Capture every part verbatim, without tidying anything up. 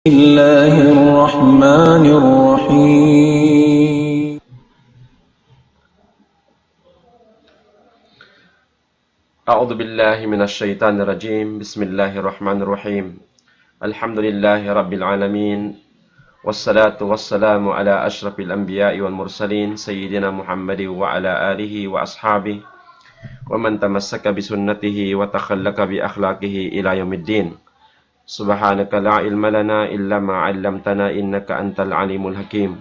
الله الرحمن الرحيم. أعوذ بالله من الشيطان الرجيم. بسم الله الرحمن الرحيم. الحمد لله رب العالمين. والصلاة والسلام على أشرف الأنبياء والمرسلين سيدنا محمد وعلى آله وأصحابه ومن تمسك بسنته وتخلق بأخلاقه إلى يوم الدين. سبحانك لا علم لنا إلا ما علمتنا إنك أنت العليم الحكيم.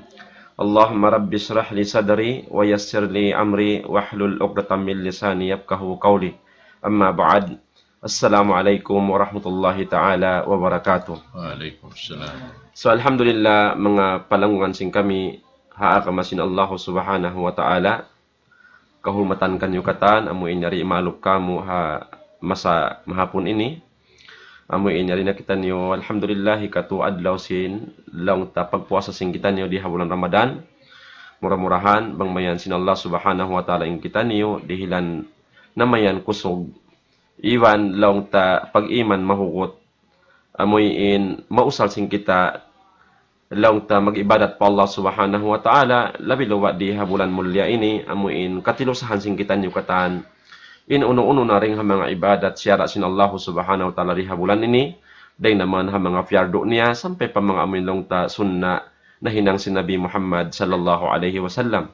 اللهم رب اشرح لي صدري ويسر لي أمري واحلل عقدة من لساني يفقهوا قولي. أما بعد. السلام عليكم ورحمة الله تعالى وبركاته. Waalaikumsalam. So, alhamdulillah, manga palanggungan sin kami, ha agama sin Allah Subhanahu wa Ta'ala, kahulmatan kaniyu katan, amu in yari malup kamu ha masa mahapun ini. Amu in yari na kitaniyu, alhamdulillah, hikatu adlaw sin laung ta pagpuasa sin kitaniyu di ha bulan Ramadan. Mura-murahan, bang mayan sin Allah Subhanahu wa Ta'ala in kitaniyu, dihilan na mayan kusug, iban laung ta pag-iman mahugut, amu in mausal sin kita laung ta mag-ibadat pa Allah Subhanahu wa Ta'ala, labi luba di ha bulan mulia ini, amu in katilusahan sin kitaniyu katan. In unu-unu na ring ha manga ibadat siyara' sin Allah Subhanahu wa Ta'ala di ha bulan ini, dayng naman ha manga piyardu niya, sampay pa manga amu in laung ta sunna nahinang sin Nabi Muhammad sallallahu alayhi wasallam.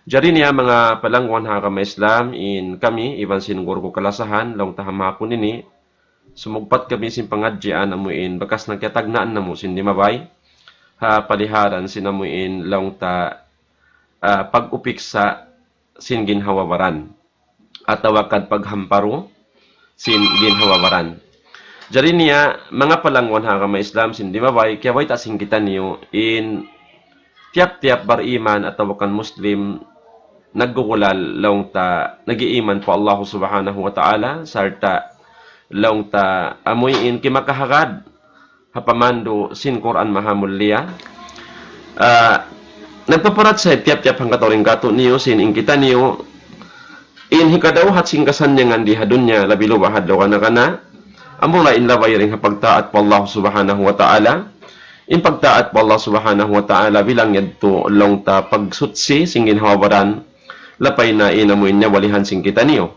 Jari niya manga palanggungan ha agama Islam, in kami, iban sin guru ku kalasahan, laung ta ha mahapun ini, sumugpat kami sin pangadjian amu in bakas na kiyatagnaan namu' sin limabay ha paliharan sin amu in laung ta, ah, pag-upiksa sin ginhawa-baran atawa kan paghamparu sin ginhawa-baran. Jari niya, manga palanggungan ha agama Islam sin limabay, kiyabayta' sin kitaniyu in tiyap-tiyap bariman atawa kan Muslim naggugulal laung ta nag-iiman pa Allah Subhanahu wa Ta'ala, sarta' laung ta amu in kimakahagad ha pamandu' sin Qur'an Mahamulliya. Ah, nagpaparachaya tiyap-tiyap hangkatau dayn katu'niyu sin in kitaniyu in hikadawhat sin kasannyangan di ha dunya, labi luba ha adlaw kana-kana, amura in labay dayn ha pagtaat pa Allah Subhanahu wa Ta'ala. In pagtaat pa Allah Subhanahu wa Ta'ala bilang yadtu laung ta pagsuchi sin ginhawa-baran, lapay na in amu in niyawalihan sin kitaniyu.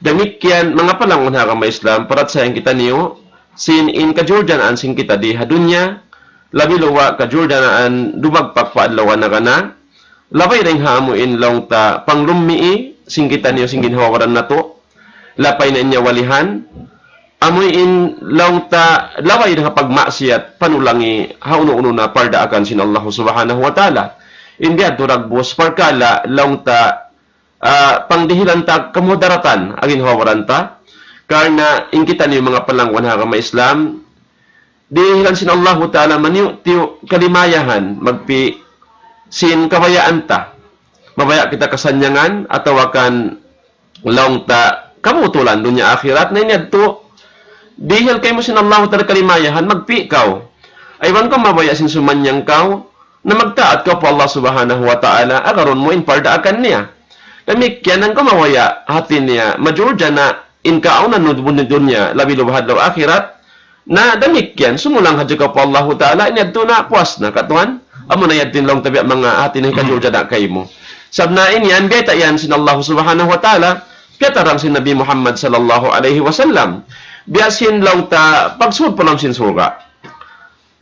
Damikkiyan, manga palanggungan ha agama Islam, parachaya kitaniyu sin in kajuljanaan sin kita di ha dunya, labi luba kajuljanaan dumagpak pa adlaw kana-kana, labay dayn ha amu in laung ta panglummii sin kitaniyu sin ginhawa-baran natu', lapay na in niyawalihan, amu in laung ta labay dayn ha pagmaksiyat, panulangi ha unu-unu na pardaakan sin Allah Subhanahu wa Ta'ala. In biya' ha yadtu dagbus parkala' laung ta, ah, pangdihilan ta kamudaratan ha ginhawa-baran ta. Karna' in kitaniyu manga palanggungan ha agama Islam, dihilan sin Allahu Ta'ala maniyu-tiyu kalimayahan, magpi' sin kabayaan ta. Mabaya' kita kasannyangan, atawa kan laung ta kabutulan dunya akhirat, na in yadtu, dihil kaymu sin Allahu Ta'ala kalimayahan, magpi' kaw. Aywan kaw mabaya' sin sumannyang kaw, na magtaat kaw pa Allah Subhanahu wa Ta'ala, agarun mu in pardaakan niya. Damikkiyan in kaw mabaya', hati niya, majurjana in kaawnan mu dunya, labi luba ha adlaw akhirat, na damikkiyan, sumulang hadja kaw pa Allahu Ta'ala, in yadtu na puas na, katuan, amu na yadtu in laung ta biya' manga hati niya hikajurjana kaymu. Sabab na in yan, biyayta' yan sin Allah Subhanahu wa Ta'ala, piyatarang sin Nabi Muhammad sallallahu alayhi wasallam. Biya' sin laung ta, pagsud pa lawm sin surga'.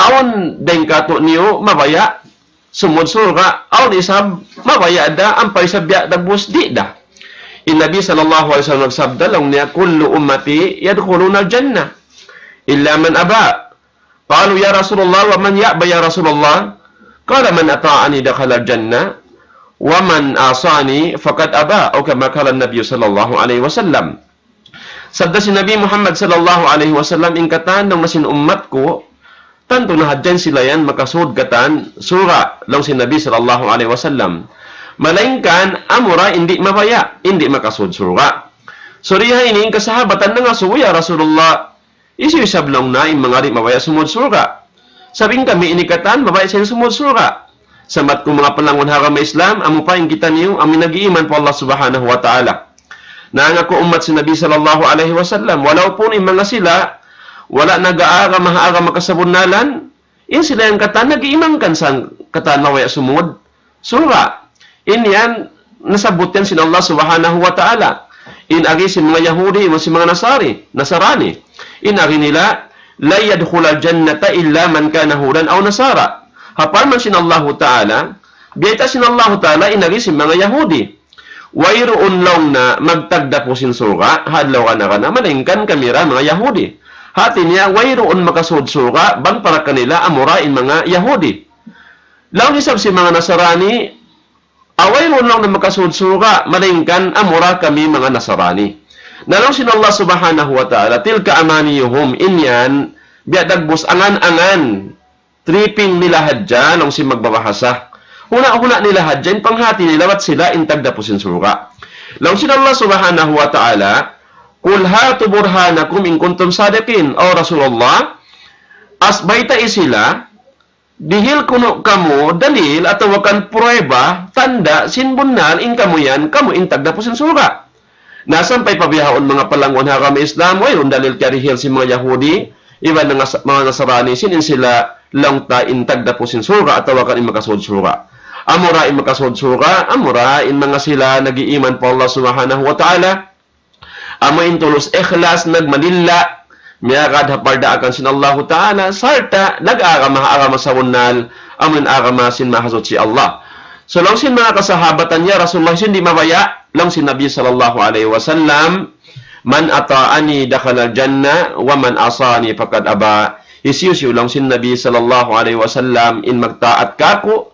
Awn dayn katu'niyu mabaya' sumud surga', awn isab mabaya' da, ampa isab biya' dagbus di' da. In Nabi sallallahu alayhi wasallam nagsabda, laung niya, كل أمتي يدخلون الجنة إلا من أبى. قالوا يا رسول الله ومن يأبى يا رسول الله؟ قال من أطاعني دخل الجنة ومن عصاني فقد أبى، أو كما قال النبي صلى الله عليه وسلم. Sabda sin Nabi Muhammad sallallahu alayhi wasallam, in katan laung niya sin ummat ku, tantu na hadja sila yan makasud katan surga', laung sin Nabi sallallahu alayhi wasallam. Malaingkan amura in di' mabaya', in di' makasud surga'. So, di ha ini in kasahabatan nangasubu, "Ya Rasulullah, hisiyu isab laung niya in manga di' mabaya' sumud surga'? Sabab in kami ini katan mabaya' siya sumud surga'." Samat ku manga palanggungan ha agama Islam, amu pa in kitaniyu, amu in nag-iiman pa Allah Subhanahu wa Ta'ala. Na in aku ummat sin Nabi sallallahu alayhi wasallam, walaupun in manga sila, wala' nag-aagama ha agama kasabunnalan, In sila yan katan nag-iiman kan sa katan mabaya' sumud surga'. In yan, nasabbut yan sin Allah Subhanahu wa Ta'ala. In agi sin manga Yahudi, iban sin manga Nasari, Nasarani. In agi nila, لا يدخل الجنة إلا من كان هودا أو نصارى. Ha parman sin Allahu Ta'ala, biyayta' sin Allahu Ta'ala, in agi sin manga Yahudi. Wayruun laung na magtagdapu sin surga', ha adlaw kana-kana, malaingkan kami ra manga Yahudi. Hati niya, wayruun makasud surga', bang para kanila, amura in manga Yahudi. Laung isab sin manga Nasarani, wayruun laung na makasud surga', malaingkan amura kami manga Nasarani. Na laung sin Allah Subhanahu wa Ta'ala, تلك أمانيهم, in yan, biya' dagbus angan-angan, tripping nila hadja, laung sin magbabahasa. Huna-huna nila hadja, in panghati nila, bat sila in tagdapu sin surga'. Laung sin Allah Subhanahu wa Ta'ala, قل هاتوا برهانكم إن كنتم صادقين. O Rasulullah, asbaytai sila, dihil kunu' kamu dalil atawa kan prueba, tanda', sin bunnal, in kamu yan, kamu in tagdapu sin surga'. Na sampay pa bihaun manga palangguan ha agama Islam, wayruun dalil kiyarihil sin manga Yahudi, iban manga, manga Nasarani, sin in sila laung ta in tagdapu sin surga' atawa kan in makasud surga'. Amura in makasud surga', amura in manga sila nag-iiman pa Allah Subhanahu wa Ta'ala, amu in tulus ikhlas nagmalilla', miyagad ha pardaakan sin Allahu Ta'ala, sarta' nag-agama ha agama sabunnal, amu in agama sin Mahasuchi Allah. So, laung sin manga kasahabatan niya, Rasulullah, sin di' mabaya', laung sin Nabi sallallahu alayhi wasallam, من أطاعني دخل الجنة ومن عصاني فقد أبى. Hisiyu-siyu, laung sin Nabi sallallahu alayhi wasallam, in magtaat kaku',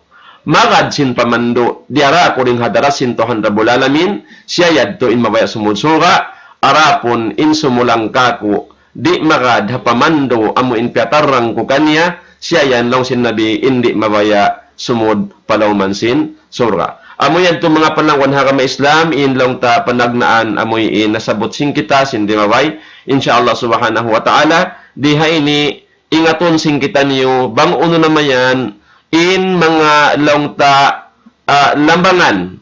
magad sin pamandu', diyara aku dayn ha hadarat sin Tuhan Rabbul Alamin, siya yadtu in mabaya' sumud surga', adapun in sumulang kaku', di' magad ha pamandu', amu in piyatarrang ku kaniya, siya yan laung sin Nabi in di' mabaya' sumud pa lawm sin surga'. Amu yadtu manga palangguan ha agama Islam, in laung ta panagnaan, amu in nasabbut sin kita, sin di' mabaya', insya Allah Subhanahu wa Ta'ala, di ha ini, ingatun sin kitaniyu, bang unu na mayan, in manga laung ta, ah, lambangan,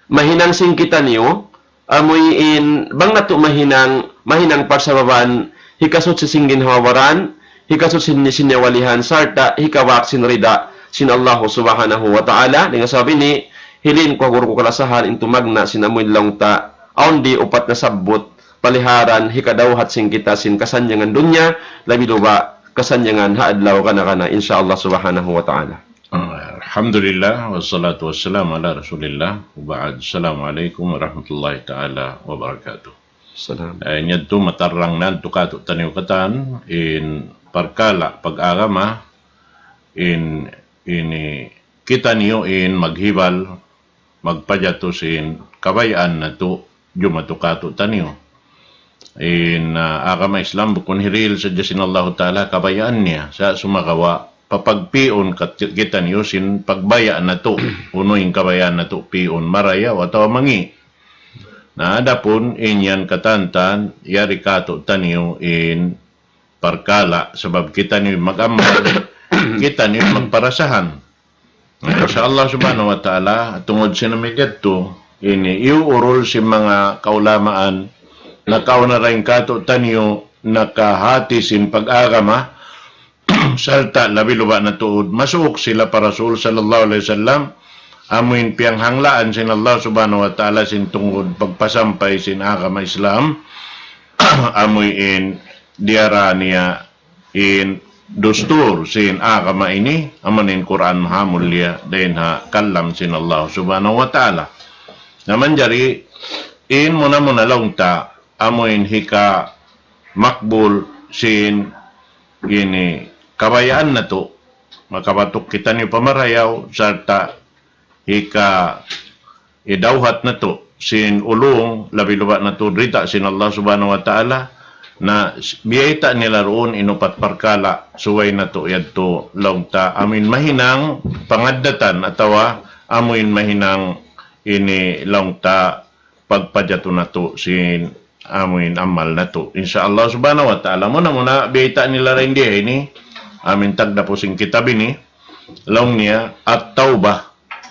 mahinang sin kitaniyu, amu in, bang natu' mahinang, mahinang parsababan, hikasuchi sin ginhawa-baran, hikasuchi sin, sin kiyawalihan, sarta' hikabak sin rida, sin Allah Subhanahu wa Ta'ala, dayn ha sabab ini, hilin ku ha guru ku kalasahan, in tumagna' sin amu in laung ta, awn di upat nasabbut, paliharan, hikadawhat sin kita sin kasannyangan dunya, labi-labi kasanyangan ha adlaw kana-kana, insya Allah Subhanahu wa Ta'ala. Ah, alhamdulillah, wassalatu wassalamu ala rasulillah, wa ba'd. Assalamu alaykum warahmatullahi ta'ala wabarakatuh. Salam. Eh, yadtu matarrang na tuud kātu'niyu katan, in parkala' pag-agama, in, ini kitaniyu in maghibal, magpajatu sin kabayaan natu', jumatu kātu'niyu. In, ah, agama Islam bukun hirihil sadja sin Allahu Ta'ala kabayaan niya. Sa' sumagawa', papagpi'un kat-, kitaniyu sin pagbaya' natu', unu in kabayaan natu' pi'un, marayaw atawa mangi'. Na adapun in yan katantan, yari kātu'niyu in parkala', sabab kitaniyu mag-amal, kitaniyu magparasahan. Na, insya Allah subhanahu wa ta'ala, tungud sin amu yadtu, ini, iyuurul sin manga kaulamaan, nakauna dayn kātu'niyu, nakahati sin pag-agama, sarta' labi-labi na tuud, masuuk sila pa Rasul sallallahu alayhi wasallam, amu in piyanghanglaan sin Allah subhanahu wa ta'ala sin tungud pagpasampay sin agama Islam, amu in diyara niya in dustur sin agama ini, amu in Qur'an Maha Mulia, dayn ha kalam sin Allah subhanahu wa ta'ala. Na manjari, in muna-muna laung ta, amu in hika makbul sin ini kabayaan natu', makabatuk kitaniyu pa marayaw, sarta' hika idawhat natu' sin ulung, labi-labi na tuud rida sin Allah subhanahu wa ta'ala, na s-, biyayta' nila duun in upat parkala', subay natu' yadtu laung ta amu in mahinang pangaddatan atawa amu in mahinang ini laung ta pagpajatu natu' sin amu in amal natu'. Insya Allah subhanahu wa ta'ala. Muna-muna, biyayta' nila dayn di ini, amu in tagdapu sin kitab ini, laung niya, At-Tawbah.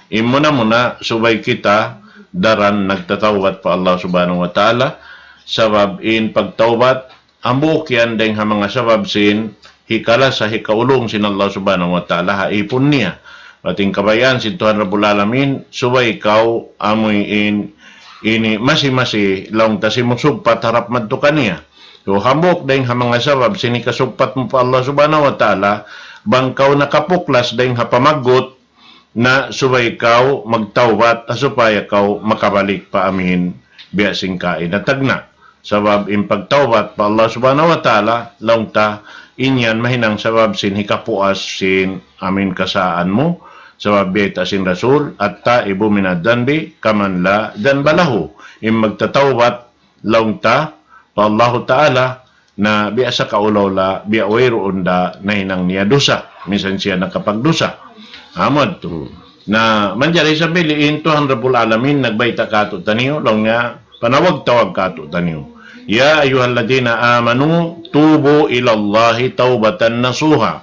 In muna-muna, subay kita daran nagtatawbat pa Allah subhanahu wa ta'ala. Sabab in pagtawbat, hambuuk yan dayn ha manga sabab sin hikalasa, hikaulung sin Allah Subhanahu wa Ta'ala ha ipun niya. Bat in kabayaan sin Tuhan Rabbul Alamin, subay kaw amuin ini masi-masi laung ta simusugpat harap madtu kaniya. So, hambuuk dayn ha manga sabab sin hikasugpat mu pa Allah Subhanahu wa Ta'ala, bang kaw nakapuklas dayn ha pamaggut, na subay kaw magtawbat, ha supaya kaw makabalik pa amuin biya' sin kaina tagna'. Sabab in pagtawbat pa Allah Subhanahu wa Ta'ala, laung ta, in yan mahinang sabab sin hikapuas sin amuin kasaan mu. Sabab bayta' sin Rasul, "At-taibu minadh-dhanbi kaman la dhanba lahu." In magtatawbat, laung ta, pa Allahu Ta'ala, na biya' sakaula-ula, biya' wayruun da nahinang niya dusa. Minsan siya nakapagdusa. Amu yadtu. Na manjari isab in Tuhan Rabbul Alamin nagbayta' kātu'niyu, laung niya, panawag-tawag kātu'niyu. يا أيها الذين آمنوا توبوا إلى الله توبة نصوحا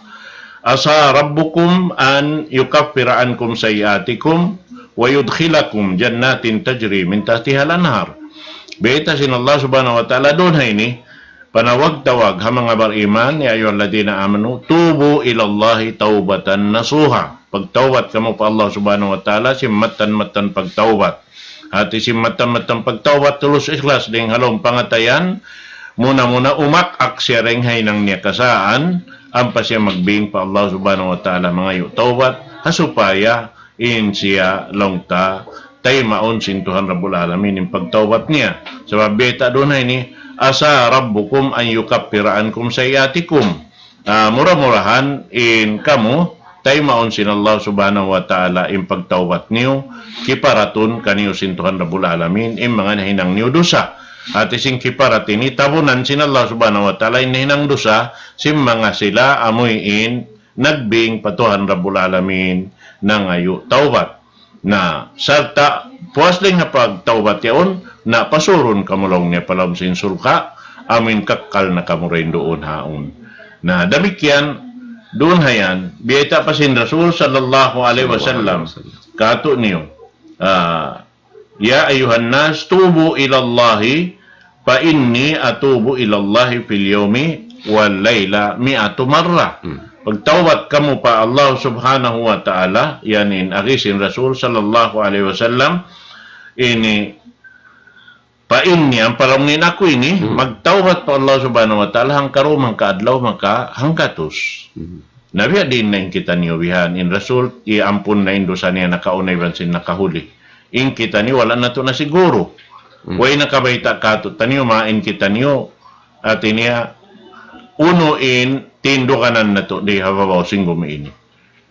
عسى ربكم أن يكفر عنكم سيئاتكم ويدخلكم جنات تجري من تحتها الأنهار. Bayta' sin Allah Subhanahu wa Ta'ala duun ha ini, panawag-tawag ha manga bariman, يا أيها الذين آمنوا توبوا إلى الله توبة نصوحا. Pagtawbat kamu pa Allah Subhanahu wa Ta'ala, sin mattan-mattan pagtawbat. Hati sin mattan-mattan pagtawbat, tulus ikhlas dayn ha lawm pangatayan, muna-muna umak-ak siya dayn ha hinang niya kasaan, ampa siya magbing pa Allah Subhanahu wa Ta'ala mangayu' tawbat, ha supaya in siya laung ta taymaun sin Tuhan Rabbul Alamin in pagtawbat niya. Sabab bayta' duun ha ini, عسى ربكم أن يكفر عنكم سيئاتكم. Ah, mura-murahan in kamu taymaun sin Allah Subhanahu wa Ta'ala in pagtawbat niyu, kiparatun kaniyu sin Tuhan Rabbul Alamin in manga nahinang niyu dusa. Hati sin kiparat ini, tabunan sin Allah Subhanahu wa Ta'ala in nahinang dusa sin manga sila amuin nagbing pa Tuhan Rabbul Alamin nangayu' tawbat. Na, sarta' puas dayn ha pagtawbat yaun, na pasurun kamu laung niya pa lawm sin surga', amuin kakkal na kamu dayn duun ha yaun. Na, damikkiyan, duun ha yan, biyayta' pa sin Rasul sallallahu alayhi wasallam, kātu'niyu, ah, يا أيها الناس توبوا إلى الله فإني أتوب إلى الله في اليوم والليلة مائة مرة. Hmm. Pagtawbat kamu pa Allah Subhanahu wa Ta'ala, yan in agi sin Rasul sallallahu alayhi wasallam, ini, فإني, ampa laung niya aku ini, Hmm. magtawbat pa Allah Subhanahu wa Ta'ala, hangka dum, hangka adlaw, maka hanggatus. Hmm. Na biya' diin na in kitaniyu bihan, in Rasul, iyampun na in dusa niya nakauna iban sin nakahuli. In kitaniyu wala' natu' nasiguru. Hmm. Way nakabayta' kātu'niyu, ma in kitaniyu, hati niya, unu in tinduganan natu' di ha babaw sin gumi ini.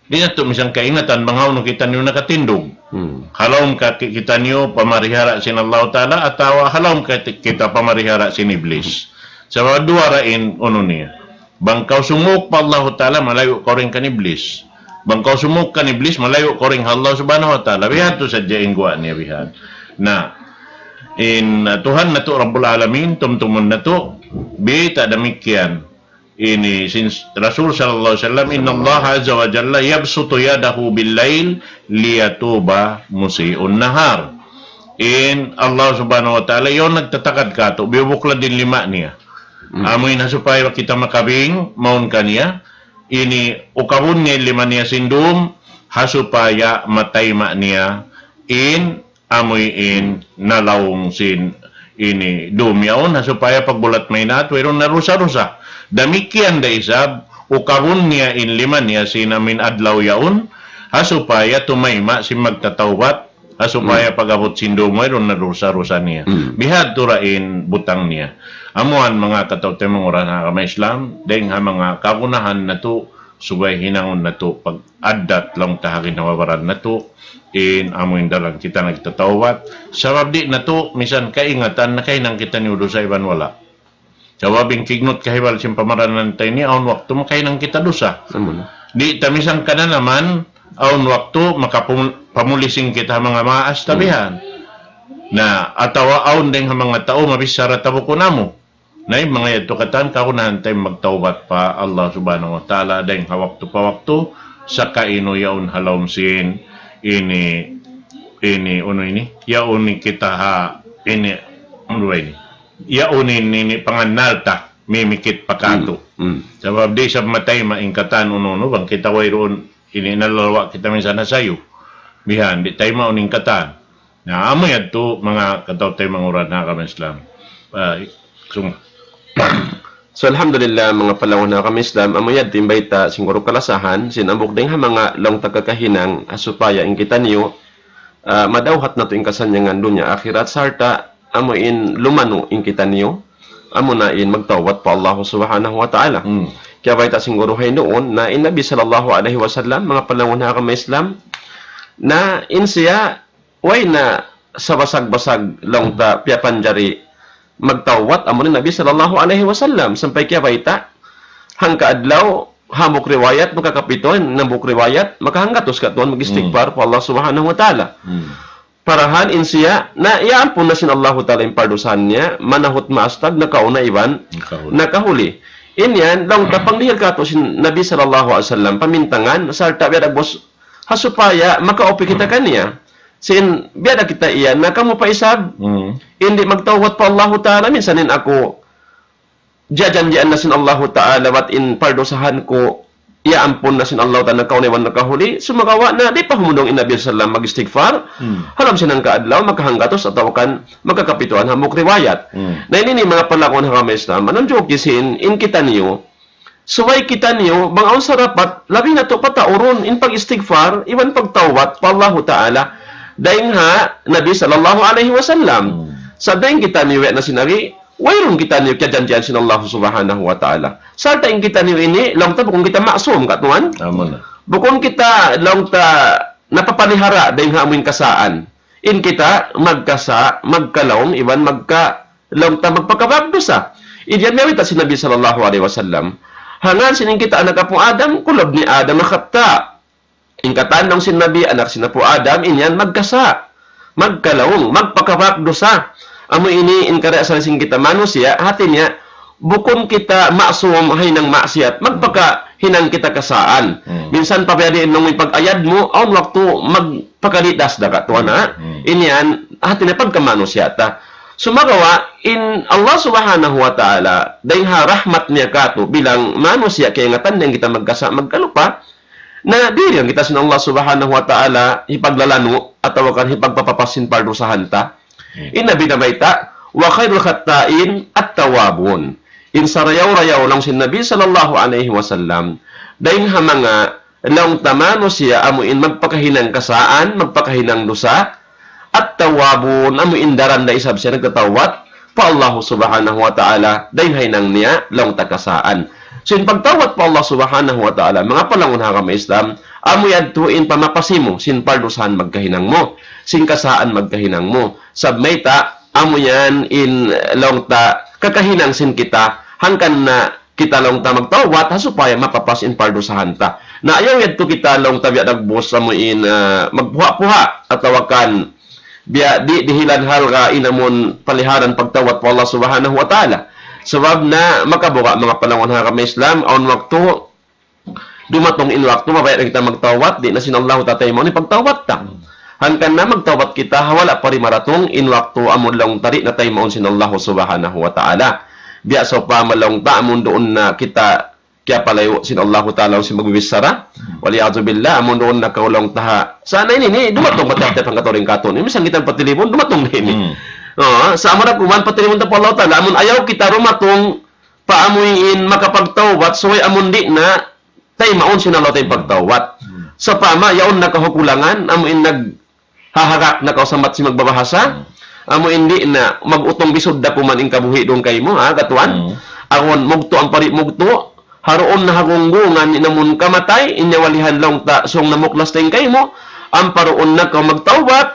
Di' natu' minsan kaingatan bang hawnu kitaniyu nakatindug. Hmm. Ha lawm ka ki-, kitaniyu pamarihara sin Allah Ta'ala, atawa ha lawm ka ti-, kita pamarihara sin Iblis. Sabab duwa ra in unu niya. Bang kaw sumuuk pa Allahu Ta'ala, malayu' kaw dayn kan Iblis. Bang kaw sumuuk kan Iblis, malayu' kaw dayn ha Allah Subhanahu wa Ta'ala. Bihadtu sadja in guwa' niya bihan. Na, in, uh, Tuhan natu' Rabbul Alamin, tumtumun natu', biyayta' damikkiyan. Ini sin Rasul sallallahu alayhi wasallam, إن الله عز وجل يبسط يده بالليل ليتوب مسيء النهار. In Allah Subhanahu wa Ta'ala, yaun nagtatakad kātu', biyubuklad in lima niya. Hmm. Amuin ha supaya kita makabing, mawn kaniya, ini ukabun niya in lima niya sin dum, ha supaya matayma' niya in amuin nalaung sin ini dum yaun, ha supaya pagbulat maynaat, wayruun na dusa-dusa. Damikkiyan da isab, ukabun niya in lima niya sin amuin adlaw yaun, ha supaya tumayma' sin magtatawbat, ha supaya Hmm. pag-abut sin dum wayruun na dusa-dusa niya. Hmm. Bihadtu ra in butang niya. Amuan manga kataw-taymanghuran ha agama Islam, dayn ha manga kagunahan natu', subay hinangun natu' pag-addat laung ta ha ginhawa-baran natu', in amuin daran kita nagtatawbat. Sabab di' natu' minsan kaingatan nakahinang kitaniyu dusa iban wala'. Sabab in kignut kahibal sin pamaranan ta ini, awn waktu makahinang kita dusa. Amun. Di' ta minsan kananaman, awn waktu makapum-, pamulising kita ha manga maas ta Hmm. bihan. Na, atawa awn dayn ha manga tau mabichara ta bukun amu. Na in manga yadtu katan kagunahan ta in magtawbat pa Allah Subhanahu wa Ta'ala dayn ha waktu pa waktu, saka unu yaun ha lawm sin ini, ini, unu ini, yaun ini kita ha, ini, unu ba ini? Yaun ini, ini pangannal ta, mimikit pa katu'. Hmm. Hmm. Sabab di' isab matayma' in katan unu-unu, bang kita wayruun ini nalalawa' kita minsan ha sayu. Bihan, di' taymaun in katan. Na, amu yadtu manga kataw-taymanghuran ha agama Islam. Ah, sung- So, alhamdulillah, manga palangun ha agama Islam, amu yadtu in bayta' sin guru kalasahan, sin hambuuk dayn ha manga laung ta kakahinang, ha supaya in kitaniyu, ah, madawhat natu' in kasannyangan dunya akhirat, sarta' amu in lumanu' in kitaniyu, amuna in magtawbat pa Allah Subhanahu wa Ta'ala. Hmm. Kiyabayta' sin guru ha yan duun, na in Nabi sallallahu alayhi wasallam, manga palangun ha agama Islam, na in siya, way na sabasag-basag laung ta piyapanjari magtawbat, amuna in Nabi sallallahu alayhi wasallam, sampay kiyabayta', hangka adlaw, hambuuk riwayat, makakapitu, hambuuk riwayat, makahanggatus katuan mag-istighfar pa Allah Subhanahu wa Ta'ala. Hmm. Parahan in siya, na iyaampun na sin Allahu Ta'ala in pardusahan niya, manahut maas tag nakauna iban Nakahuli. nakahuli. In yan, laung ta pangdihil katu' sin Nabi sallallahu alayhi wasallam, pamintangan, sarta' biya' dagbus, ha supaya makaupi kita kaniya. Sin, biya' da kita iya, na kamu pa isab, Hmm. in di' magtawbat pa Allahu Ta'ala, minsan in aku, jajanjian na sin Allahu Ta'ala, bat in pardusahan ku, iyaampun na sin Allahu Ta'ala, nakauna iban nakahuli, sumagawa' na, di' pa humundung in Nabi sallam mag-istighfar, Hmm. ha lawm sin hangka adlaw, makahanggatus atawa kan, makakapituan, hambuuk riwayat. Hmm. Na ini in manga palangun ha agama Islam, manunjuki sin, in kitaniyu, subay kitaniyu, bang awn sarapat, labi natu' pataurun, in pag-istighfar, iban pagtawbat, pa Allahu Ta'ala, dayn ha, Nabi sallallahu alayhi wasallam. Hmm. Sa' dayn kitaniyu, way na sin agi, wayruun kitaniyu kiyajanjian sin Allah Subhanahu wa Ta'ala. Sarta' in kitaniyu ini, laung ta bukun kita maksum, katuan. Amuna. Bukun kita, laung ta, napapalihara, dayn ha amuin kasaan. In kita, magkasa, magkalaung, iban magka, laung ta, magpakabagdusa. In yan miyawita' sin Nabi sallallahu alayhi wasallam. Hangkan sin in kita anak apu' Adam, kullu bani Adam khata'. In katan laung sin Nabi, anak sin apu' Adam, in yan magkasa, magkalaung, magpakabagdusa. Amu ini in karna' asal sin kita manusiya', hati niya, bukun kita maksum ha hinang maksiyat, magpakahinang kita kasaan. Hmm. Minsan pa biya' diin laung in pag-ayad mu, awn waktu magpakalidas da katuan, ha? Hmm. In yan, hati niya pagkamanusiya' ta. Sumagawa', in Allah Subhanahu wa Ta'ala, dayn ha rahmat niya katu', bilang manusiya', kaingatan niya kita magkasa, magkalupa, na dihil kita sin Allah Subhanahu wa Ta'ala hipaglalanu' atawa kan hipagpapapas sin pardusahan ta. Hmm. In Nabi nabayta', وخير الخطائين التوابون. In sarayaw-rayaw laung sin Nabi sallallahu alayhi wasallam, dayn ha manga laung ta manusiya' amu in magpakahinang kasaan, magpakahinang dusa, التوابون, amu in daran da isab siya nagtatawbat pa Allahu Subhanahu wa Ta'ala, dayn ha hinang niya laung ta kasaan. So, in pagtawbat pa Allah Subhanahu wa Ta'ala, manga palangun ha agama Islam, amu yadtu in pamapasi mu, sin pardusahan magkahinang mu, sin kasaan magkahinang mu. Sabab mayta', amu yan in laung ta kakahinang sin kita, hangkan na kita laung ta magtawbat, ha supaya mapapas in pardusahan ta. Na ayaw yadtu kita laung ta biya' dagbus amu in, ah, magpuha'-puha', atawa kan biya' di' dihilan halga' in amun paliharan pagtawbat pa Allah Subhanahu wa Ta'ala. Sabab na makabuga' manga palangun ha agama Islam, awn waktu, dumatung in waktu, mabaya' na kita magtawbat, di' na sin Allah tataymaun in pagtawbat ta. Hangkan na magtawbat kita, ha wala' pa rin maratung in waktu amun laung ta di' na taymaun sin Allah Subhanahu wa Ta'ala. Biya' sawpama laung ta amun duun na kita kiyapalayu' sin Allahu Ta'ala sin magbibichara. والعياذ بالله, amun duun na kaw laung ta ha. Sa' na ini, ini, dumatung pa tiyap-tiyap hangkatau dayn kātu'. Ini, minsan kita pa tilibun, dumatung na ini. Hmm. Oo, sa' amura kuman pa tilibun ta pa Allahu Ta'ala. Amun ayaw kita dumatung, pa amuin makapagtawbat, subay amun di' na, taymaun sin Allah ta in pagtawbat. Hmm. Sawpama, yaun na kaw ha kulangan, amuin nag, hahagak na kaw sambat sin magbabahasa, amu in di' na mag-utung bisud da kuman in kabuhi' duun kaymu, ha, katuan? Hmm. Awn mugtu' ampa di' mugtu', ha duun na ha gunggungan in amun kamatay, in nyawa lihan laung ta sung namuklas dayn kaymu, ampa duun na kaw magtawbat,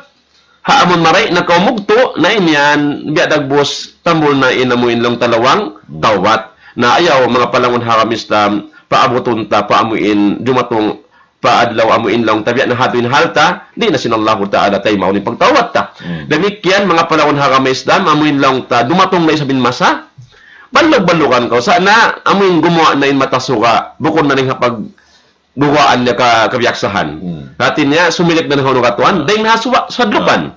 ha amun marayaw na kaw mugtu', na in yan, biya' dagbus, tambul na in amu in laung ta lawang, tawbat. Na ayaw, manga palangun ha agama Islam, paabutun ta, pa amu in, dumatung, pa adlaw amu in laung ta biya' na hātu in hal ta, di' na sin Allahu Ta'ala taymaun in pagtawbat ta. Hmm. Damikkiyan, manga palangun ha agama Islam, amu in laung ta, dumatung na isab in masa, ballug-ballugan kaw. Sa' na, amu in gumuwa' na in mata suga, bukun na in ha pagduwaan niya ka, kabiyaksahan. Hmm. Hāti niya, sumilik na in ha unu katuan, dayn ha suwa, sadlupan.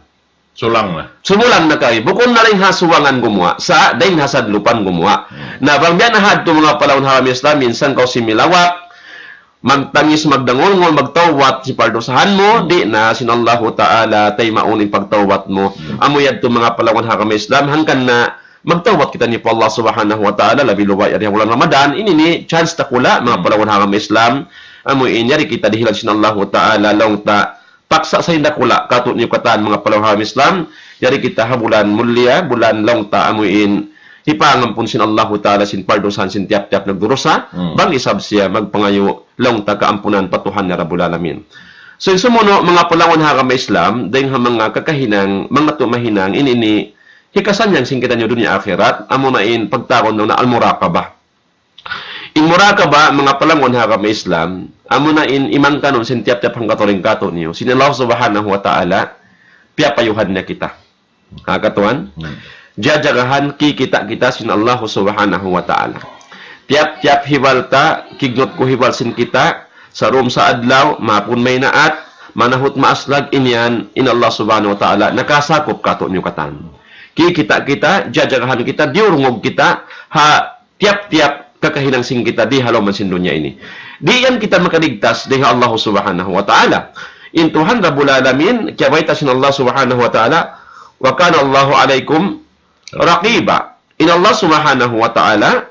Sulang na. Sumulang na kaw. Bukun na dayn ha suwangan gumuwa'. Sa' dayn ha sadlupan gumuwa'. Hmm. Na bang biya' na hadtu manga palaun ha agama Islam, minsan kaw similawak, magtangis, magdangulngul, magtawbat, sin pardusahan mu, hmm, di' na sin Allahu Ta'ala taymaun in pagtawbat mu. Hmm. Amu yadtu manga palaun ha agama Islam, hangkan na magtawbat kitaniyu pa Allah Subhanahu wa Ta'ala, labi luba' yari ha bulan Ramadan, ini ini chance dakula', manga, hmm, palaun ha agama Islam, amu in yari kita dihilan sin Allahu Ta'ala, laung ta, paksa' sa in dakula' katu'niyu katan manga palaun ha agama Islam, yari kita ha bulan mulia, bulan laung ta amu in hipangampun sin Allahu Ta'ala sin pardusahan sin tiyap-tiyap nagdurusa, hmm, bang isab siya magpangayu' laung ta kaampunan pa Tuhan niya Rabbul Alamin. So, in sumunu' manga palaun ha agama Islam, dayn ha manga kakahinang, manga tumahinang, in ini, hikasannyang sin kitaniyu dunya akhirat, amu na in pagtawagun na al-muraqabah. In muraqabah, manga palaun ha agama Islam, amu na in imangkanun sin tiyap-tiyap hangkatau dayn katu'niyu. Sin Allah Subhanahu wa Ta'ala, piyapayuhan niya kita. Ha, katuan? Hmm. Jajagahan kikita' kita sin Allah Subhanahu wa Ta'ala. Tiyap-tiyap hibal ta, kignut ku hibal sin kita, sa dum sa adlaw, maapun maynaat, manahut maaslag, in yan, in Allah Subhanahu wa Ta'ala, nakasakup katu'niyu katan. Kikita' kita, jajagahan kita, diyurungug kita, ha, tiyap-tiyap kakahinang sin kita di ha lawm sin dunya ini. Di' yan kita makaligtas dayn ha Allah Subhanahu wa Ta'ala. In Tuhan Rabbul Alamin, kiyabayta' sin Allah Subhanahu wa Ta'ala, وكان الله عليكم رقيبا. In Allah Subhanahu wa Ta'ala,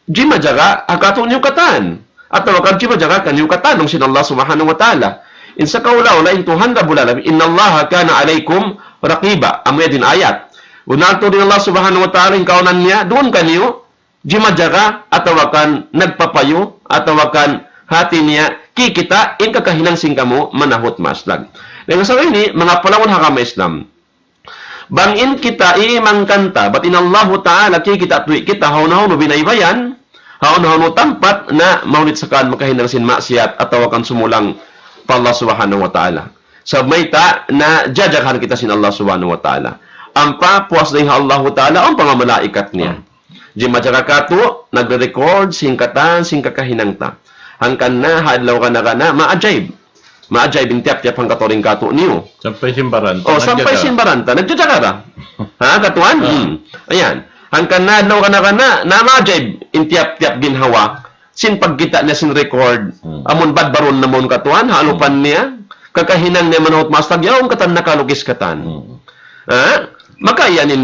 jimajaga ha katu'niyu katan. Atawa kan jimajaga kaniyu katan, laung sin Allah Subhanahu wa Ta'ala. In sakaula-ula in Tuhan Rabbul Alamin, إن الله كان عليكم رقيبا. Amu yan in ayat. Bunnal tuud in Allah Subhanahu wa Ta'ala, in kaunan niya, duun kaniyu, jimajaga atawa kan nagpapayu atawa kan hati niya kikita' in kakahinang sin kamu manahut maaslag. Dayn ha sabab ini, manga palaun ha agama Islam, bang in kita imangkan ta, bat in Allahu Ta'ala kikita' tuud kita, hawnu-hawnu binaybayan, hawnu-hawnu tampat na mahunit sa kan makahinang sin maksiat atawa kan sumulang pa Allah Subhanahu wa Ta'ala. Sabab mayta' na jajagahan kita sin Allah Subhanahu wa Ta'ala. Ampa puas dayn ha Allahu Ta'ala, ampa manga malaikat niya. Jimajaga katu', nagre-record sin katan, sin kakahinang ta. Hangkan na ha adlaw kana-kana, maajaib. Maajaib in tiyap-tiyap hangkatau dayn katu'niyu. Sampay sin baran ta. Oh, sampay sin baran ta, nagjajaga ra. Ha, katuan? Ah. Hmm. Ayan. Hangkan na adlaw kana-kana, na maajaib in tiyap-tiyap ginhawa. Sin pagkita' niya sin record, hmm, amun badbarun na mawn katuan, ha alupan, hmm, niya, kakahinang niya manahut maaslag, yaun katan nakalukis katan. Hmm. Ha? Maka yan in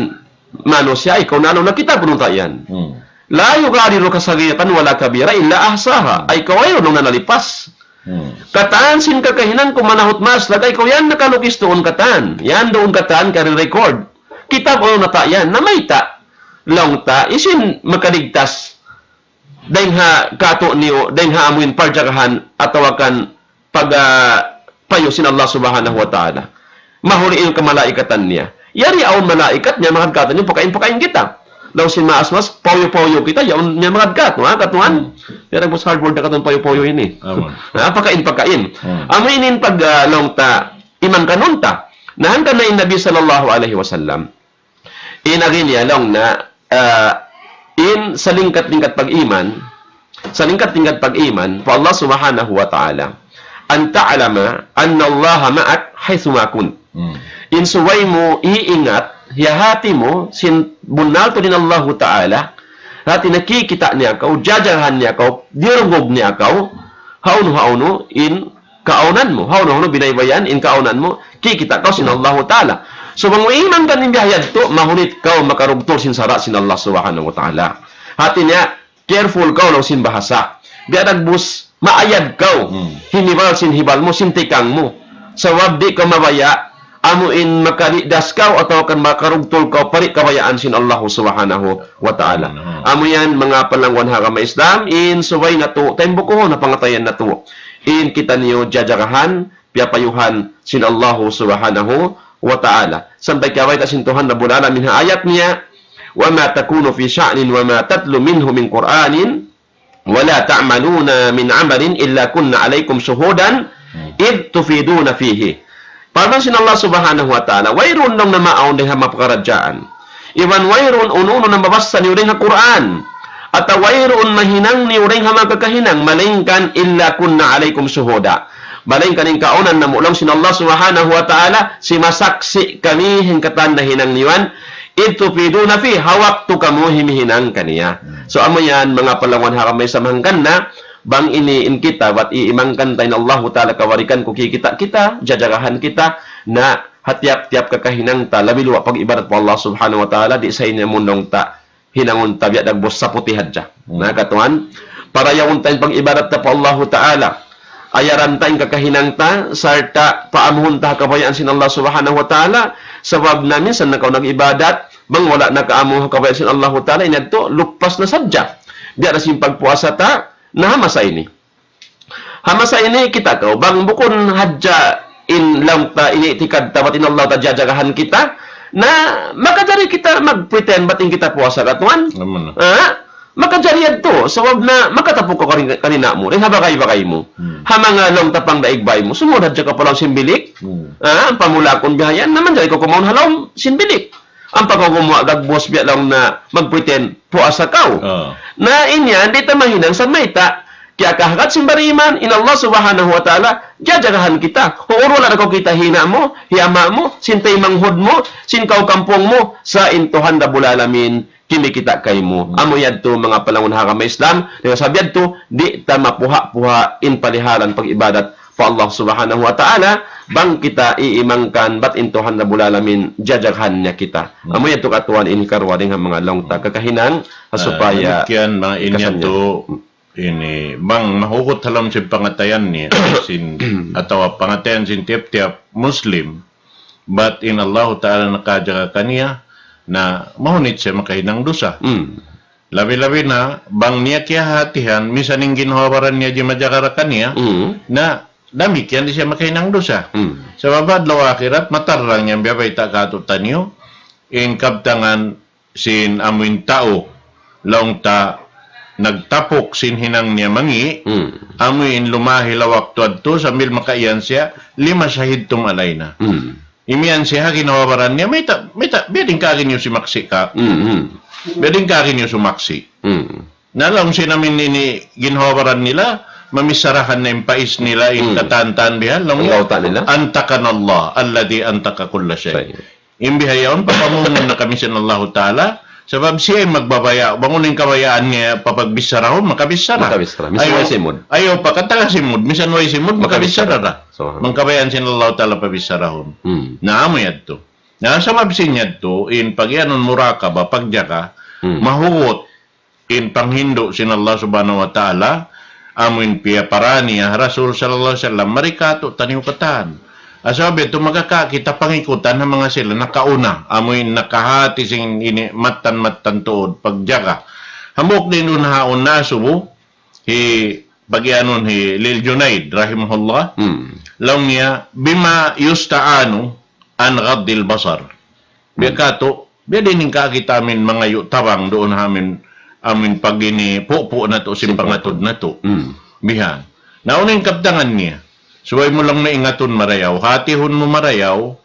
manusiya', ikaw na laung na kita bunun ta yan. Hmm. لا يغادر صغيرة ولا كبيرة إلا أحصاها. Ay kaw ay laung na nalipas. Hmm. Katan sin kakahinang ku manahut maaslag, ay kaw yan nakalukis duun katan. Yan duun katan kari-record. Kita bunun ta yan. Na mayta', laung ta, hisiyu in makaligtas dayn ha katu'niyu, dayn ha amuin parjagahan, atawa kan pag, ah, payu sin Allah Subhanahu wa Ta'ala. Mahuli in kamalaikatan niya. Yari awn malaikat niya, manga katan niyu, pakain-pakain kita. Laung sin maas-maas, pauyu-pauyu kita, yaun niya manga katan, ha, katuan? Hmm. Yari bus hardboard na katan pauyu-pauyu ini. Amun. Ha, pakain-pakain. Hmm. Amu ini in pag, ah, laung ta, imangkanun ta. Na hangkan na in Nabi sallallahu alayhi wasallam. In agi niya laung na, ah, in salingkat-lingkat pag-iman, salingkat-lingkat pag-iman pa Allah Subhanahu wa Ta'ala. أن تعلم أن الله معك حيثما كنت. Hmm. In subay mu iingat, ha hati mu, sin bunnal tuud in Allahu Ta'ala, hati niya kikita' niya kaw, jajagahan niya kaw, diyurungug niya kaw, hawnu-hawnu in kaawnan mu, hawnu-hawnu binaybayan in kaawnan mu, kikita' kaw sin Allahu Ta'ala. So, bang mu iman kan in biya' yadtu, mahunit kaw makarugtul sin sara' sin Allah Subhanahu wa Ta'ala. Hati niya, careful kaw laung sin bahasa. Biya' dagbus, maayad kaw, hmm, hinibal sin hibal mu, sin tikang mu. Sabab di' kaw mabaya', amu in makalidas kaw atawa kan makarugtul kaw pa di' kabayaan sin Allah Subhanahu wa Ta'ala. Hmm. Amu yan, manga palangwan ha agama Islam, in subay natu', taymbukuhun ha pangatayan natu'. In kitaniyu jajagahan, piyapayuhan sin Allah Subhanahu wa Ta'ala. Sampay kiyabayta' sin Tuhan Rabbul Alamin ha ayat niya, وما تكون في شأن وما تتلو منه من قرآن ولا تعملون من عمل إلا كنا عليكم شهودا إذ تفيضون فيه. Parman sin Allah Subhanahu wa Ta'ala, wayruun laung niya maawn dayn ha manga pakaradjaan. Iban wayruun unu-unu na mabassa niyu dayn ha Qur'an. Atawa wayruun mahinang niyu dayn ha manga kakahinang, malaingkan إلا كنا عليكم شهودا. Malayngkan in kaawnan namu' laung sin Allah Subhanahu wa Ta'ala, simasaksi' kami in katan nahinang niyu yan, إذ تفيضون فيه, ha waktu kamu himihinang kaniya. So, amu yan, manga palangwan ha kamay sa mahangkan na, bang ini in kita, bat iimangkan ta in Allahu Ta'ala kawarikan ku kikita' kita, jajagahan kita, na ha tiyap-tiyap kakahinang ta, labi luwa pag-ibadat pa Allah Subhanahu wa Ta'ala, di' sa ini mundong ta, hinangun ta biya' dagbus saputi hadja. Na katuan, parayawun ta in pag-ibadat ta pa Allahu Ta'ala. Ayaran ta in kakahinang ta, sarta' paamuhun ta ha kabayaan sin Allah Subhanahu wa Ta'ala, sabab na minsan na kaw nag-ibadat, bang wala' na kaamu ha kabayaan sin Allahu Ta'ala, in yadtu, lupas na sadja. Biya' na sin pagpuasa ta, na ha masa ini. Ha masa ini kita kaw, bang bukun hadja in laung ta ini itikad ta bat in Allah ta jajagahan kita, na makajari kita mag-pretend bat in kita puasa katuan. Amu na. Ha? Makajari yadtu, sabab na makatapuk kaw karin-, karina' mu, dayn ha bagay-bagay mu. Hmm. Ha manga laung ta pangdaig bay mu, sumud hadja kaw pa lawm sin bilik. Hmm. Ha? Pamulakun bihayan, na manjari kaw kumaun ha lawm sin bilik. Ampa kaw gumuwa' dagbus biya' laung na mag-pretend puasa kaw. Ah. Na in yan, di' ta mahinang sa mayta'. Kiyakahagad sin bariman, in Allah Subhanahu wa Ta'ala, jajagahan kita. Huun wala' na kaw kita hi ina' mu, hi ama' mu, sin taymanghud mu, sin kaw kampung mu, sa' in Tuhan Rabbul Alamin, kimikita' kaymu. Hmm. Amu yadtu manga palangwan ha agama Islam, dayn ha sabab yadtu, di' ta mapuha'-puha' in palihalan pag-ibadat pa Allah Subhanahu wa Ta'ala, bang kita iimangkan, bat in Tuhan Rabbul Alamin, jajagahan niya kita. Hmm. Amu yadtu katuan in karuwa dayn ha manga laung ta kakahinang, ha supaya damikkiyan, manga in kasanyan yadtu, ini, bang mahugut ha lawm sin pangatayan niya, sin, atawa pangatayan sin tiyap-tiyap Muslim, bat in Allahu Ta'ala nakajaga kaniya, na mahunit siya makahinang dusa. Hmm. Labi-labi na, bang niya kiyahatihan, misan in ginhawa-baran niya di' majaga kaniya, hmm, na damikkiyan di' siya makahinang dusa. Hmm. Sabab adlaw akhirat, matarrang yan biya' bayta' katu'taniyu, in kabtangan sin amuin tau, laung ta nagtapuk sin hinang niya mangi', hmm, amuin lumahi lawak tuwadtu sambil makaiyan siya, لم شهدتم علينا. Hmm. Imiyan siya ha ginhawa-baran niya, mayta', mayta', biya' diin kaagi niyu sumaksi' ka. Hmm, hmm. Biya' diin kaagi niyu sumaksi'. Hmm. Na laung sin amin ini ginhawa-baran nila, mamicharahan na in pais nila, in, hmm, katan-katan bihan, laung niya, أنطقنا الله الذي أنطق كل شيء. Say. In bihaun, papamungun na kami sin Allahu Ta'ala, sabab siya in magbabaya', bang unu in kabayaan niya, papagbichara, makabichara. Makabichara. Misan way simud. Ayaw pa kataga simud, misan way simud, makabichara ra. Makabichara. Subhanallah. Bang kabayaan sin Allahu Ta'ala pabichara. Hmm. Na amu yadtu. Na sabab sin yadtu, in pagiyanun murakaba, pagjaga, hmm, mahugut in panghindu' sin Allah Subhanahu wa Ta'ala, amuin piyaparani ha Rasul sallallahu alayhi wasallam, mari katu'taniyu katan. Sabab yadtu magkakita pangikutan ha manga sila nakauna, amuin nakahati sin ini mattan-mattan tuud pagjaga. Hambuuk dayn duun ha unu asubu, hi, pagiyanun hi Lil Junaid rahimahullah, hmm, laung niya, بما يستعان عن غض البصر. Biya' katu', biya' diin in kaagi ta amin mangayu' tabang duun ha amin, amin pag-ini pupu' natu', sin pangatud natu'. Hmm. Bihan. Na unu in kabtangan niya. Subay mu laung niya ingatun marayaw. Hatihun mu marayaw,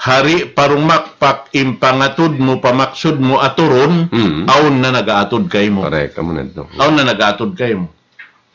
ha di' pa rumakpak in pangatud mu, pamaksud mu aturun, hmm, awn na nag-aatud kaymu. Correct, amu na yadtu. Awn na nag-aatud kaymu.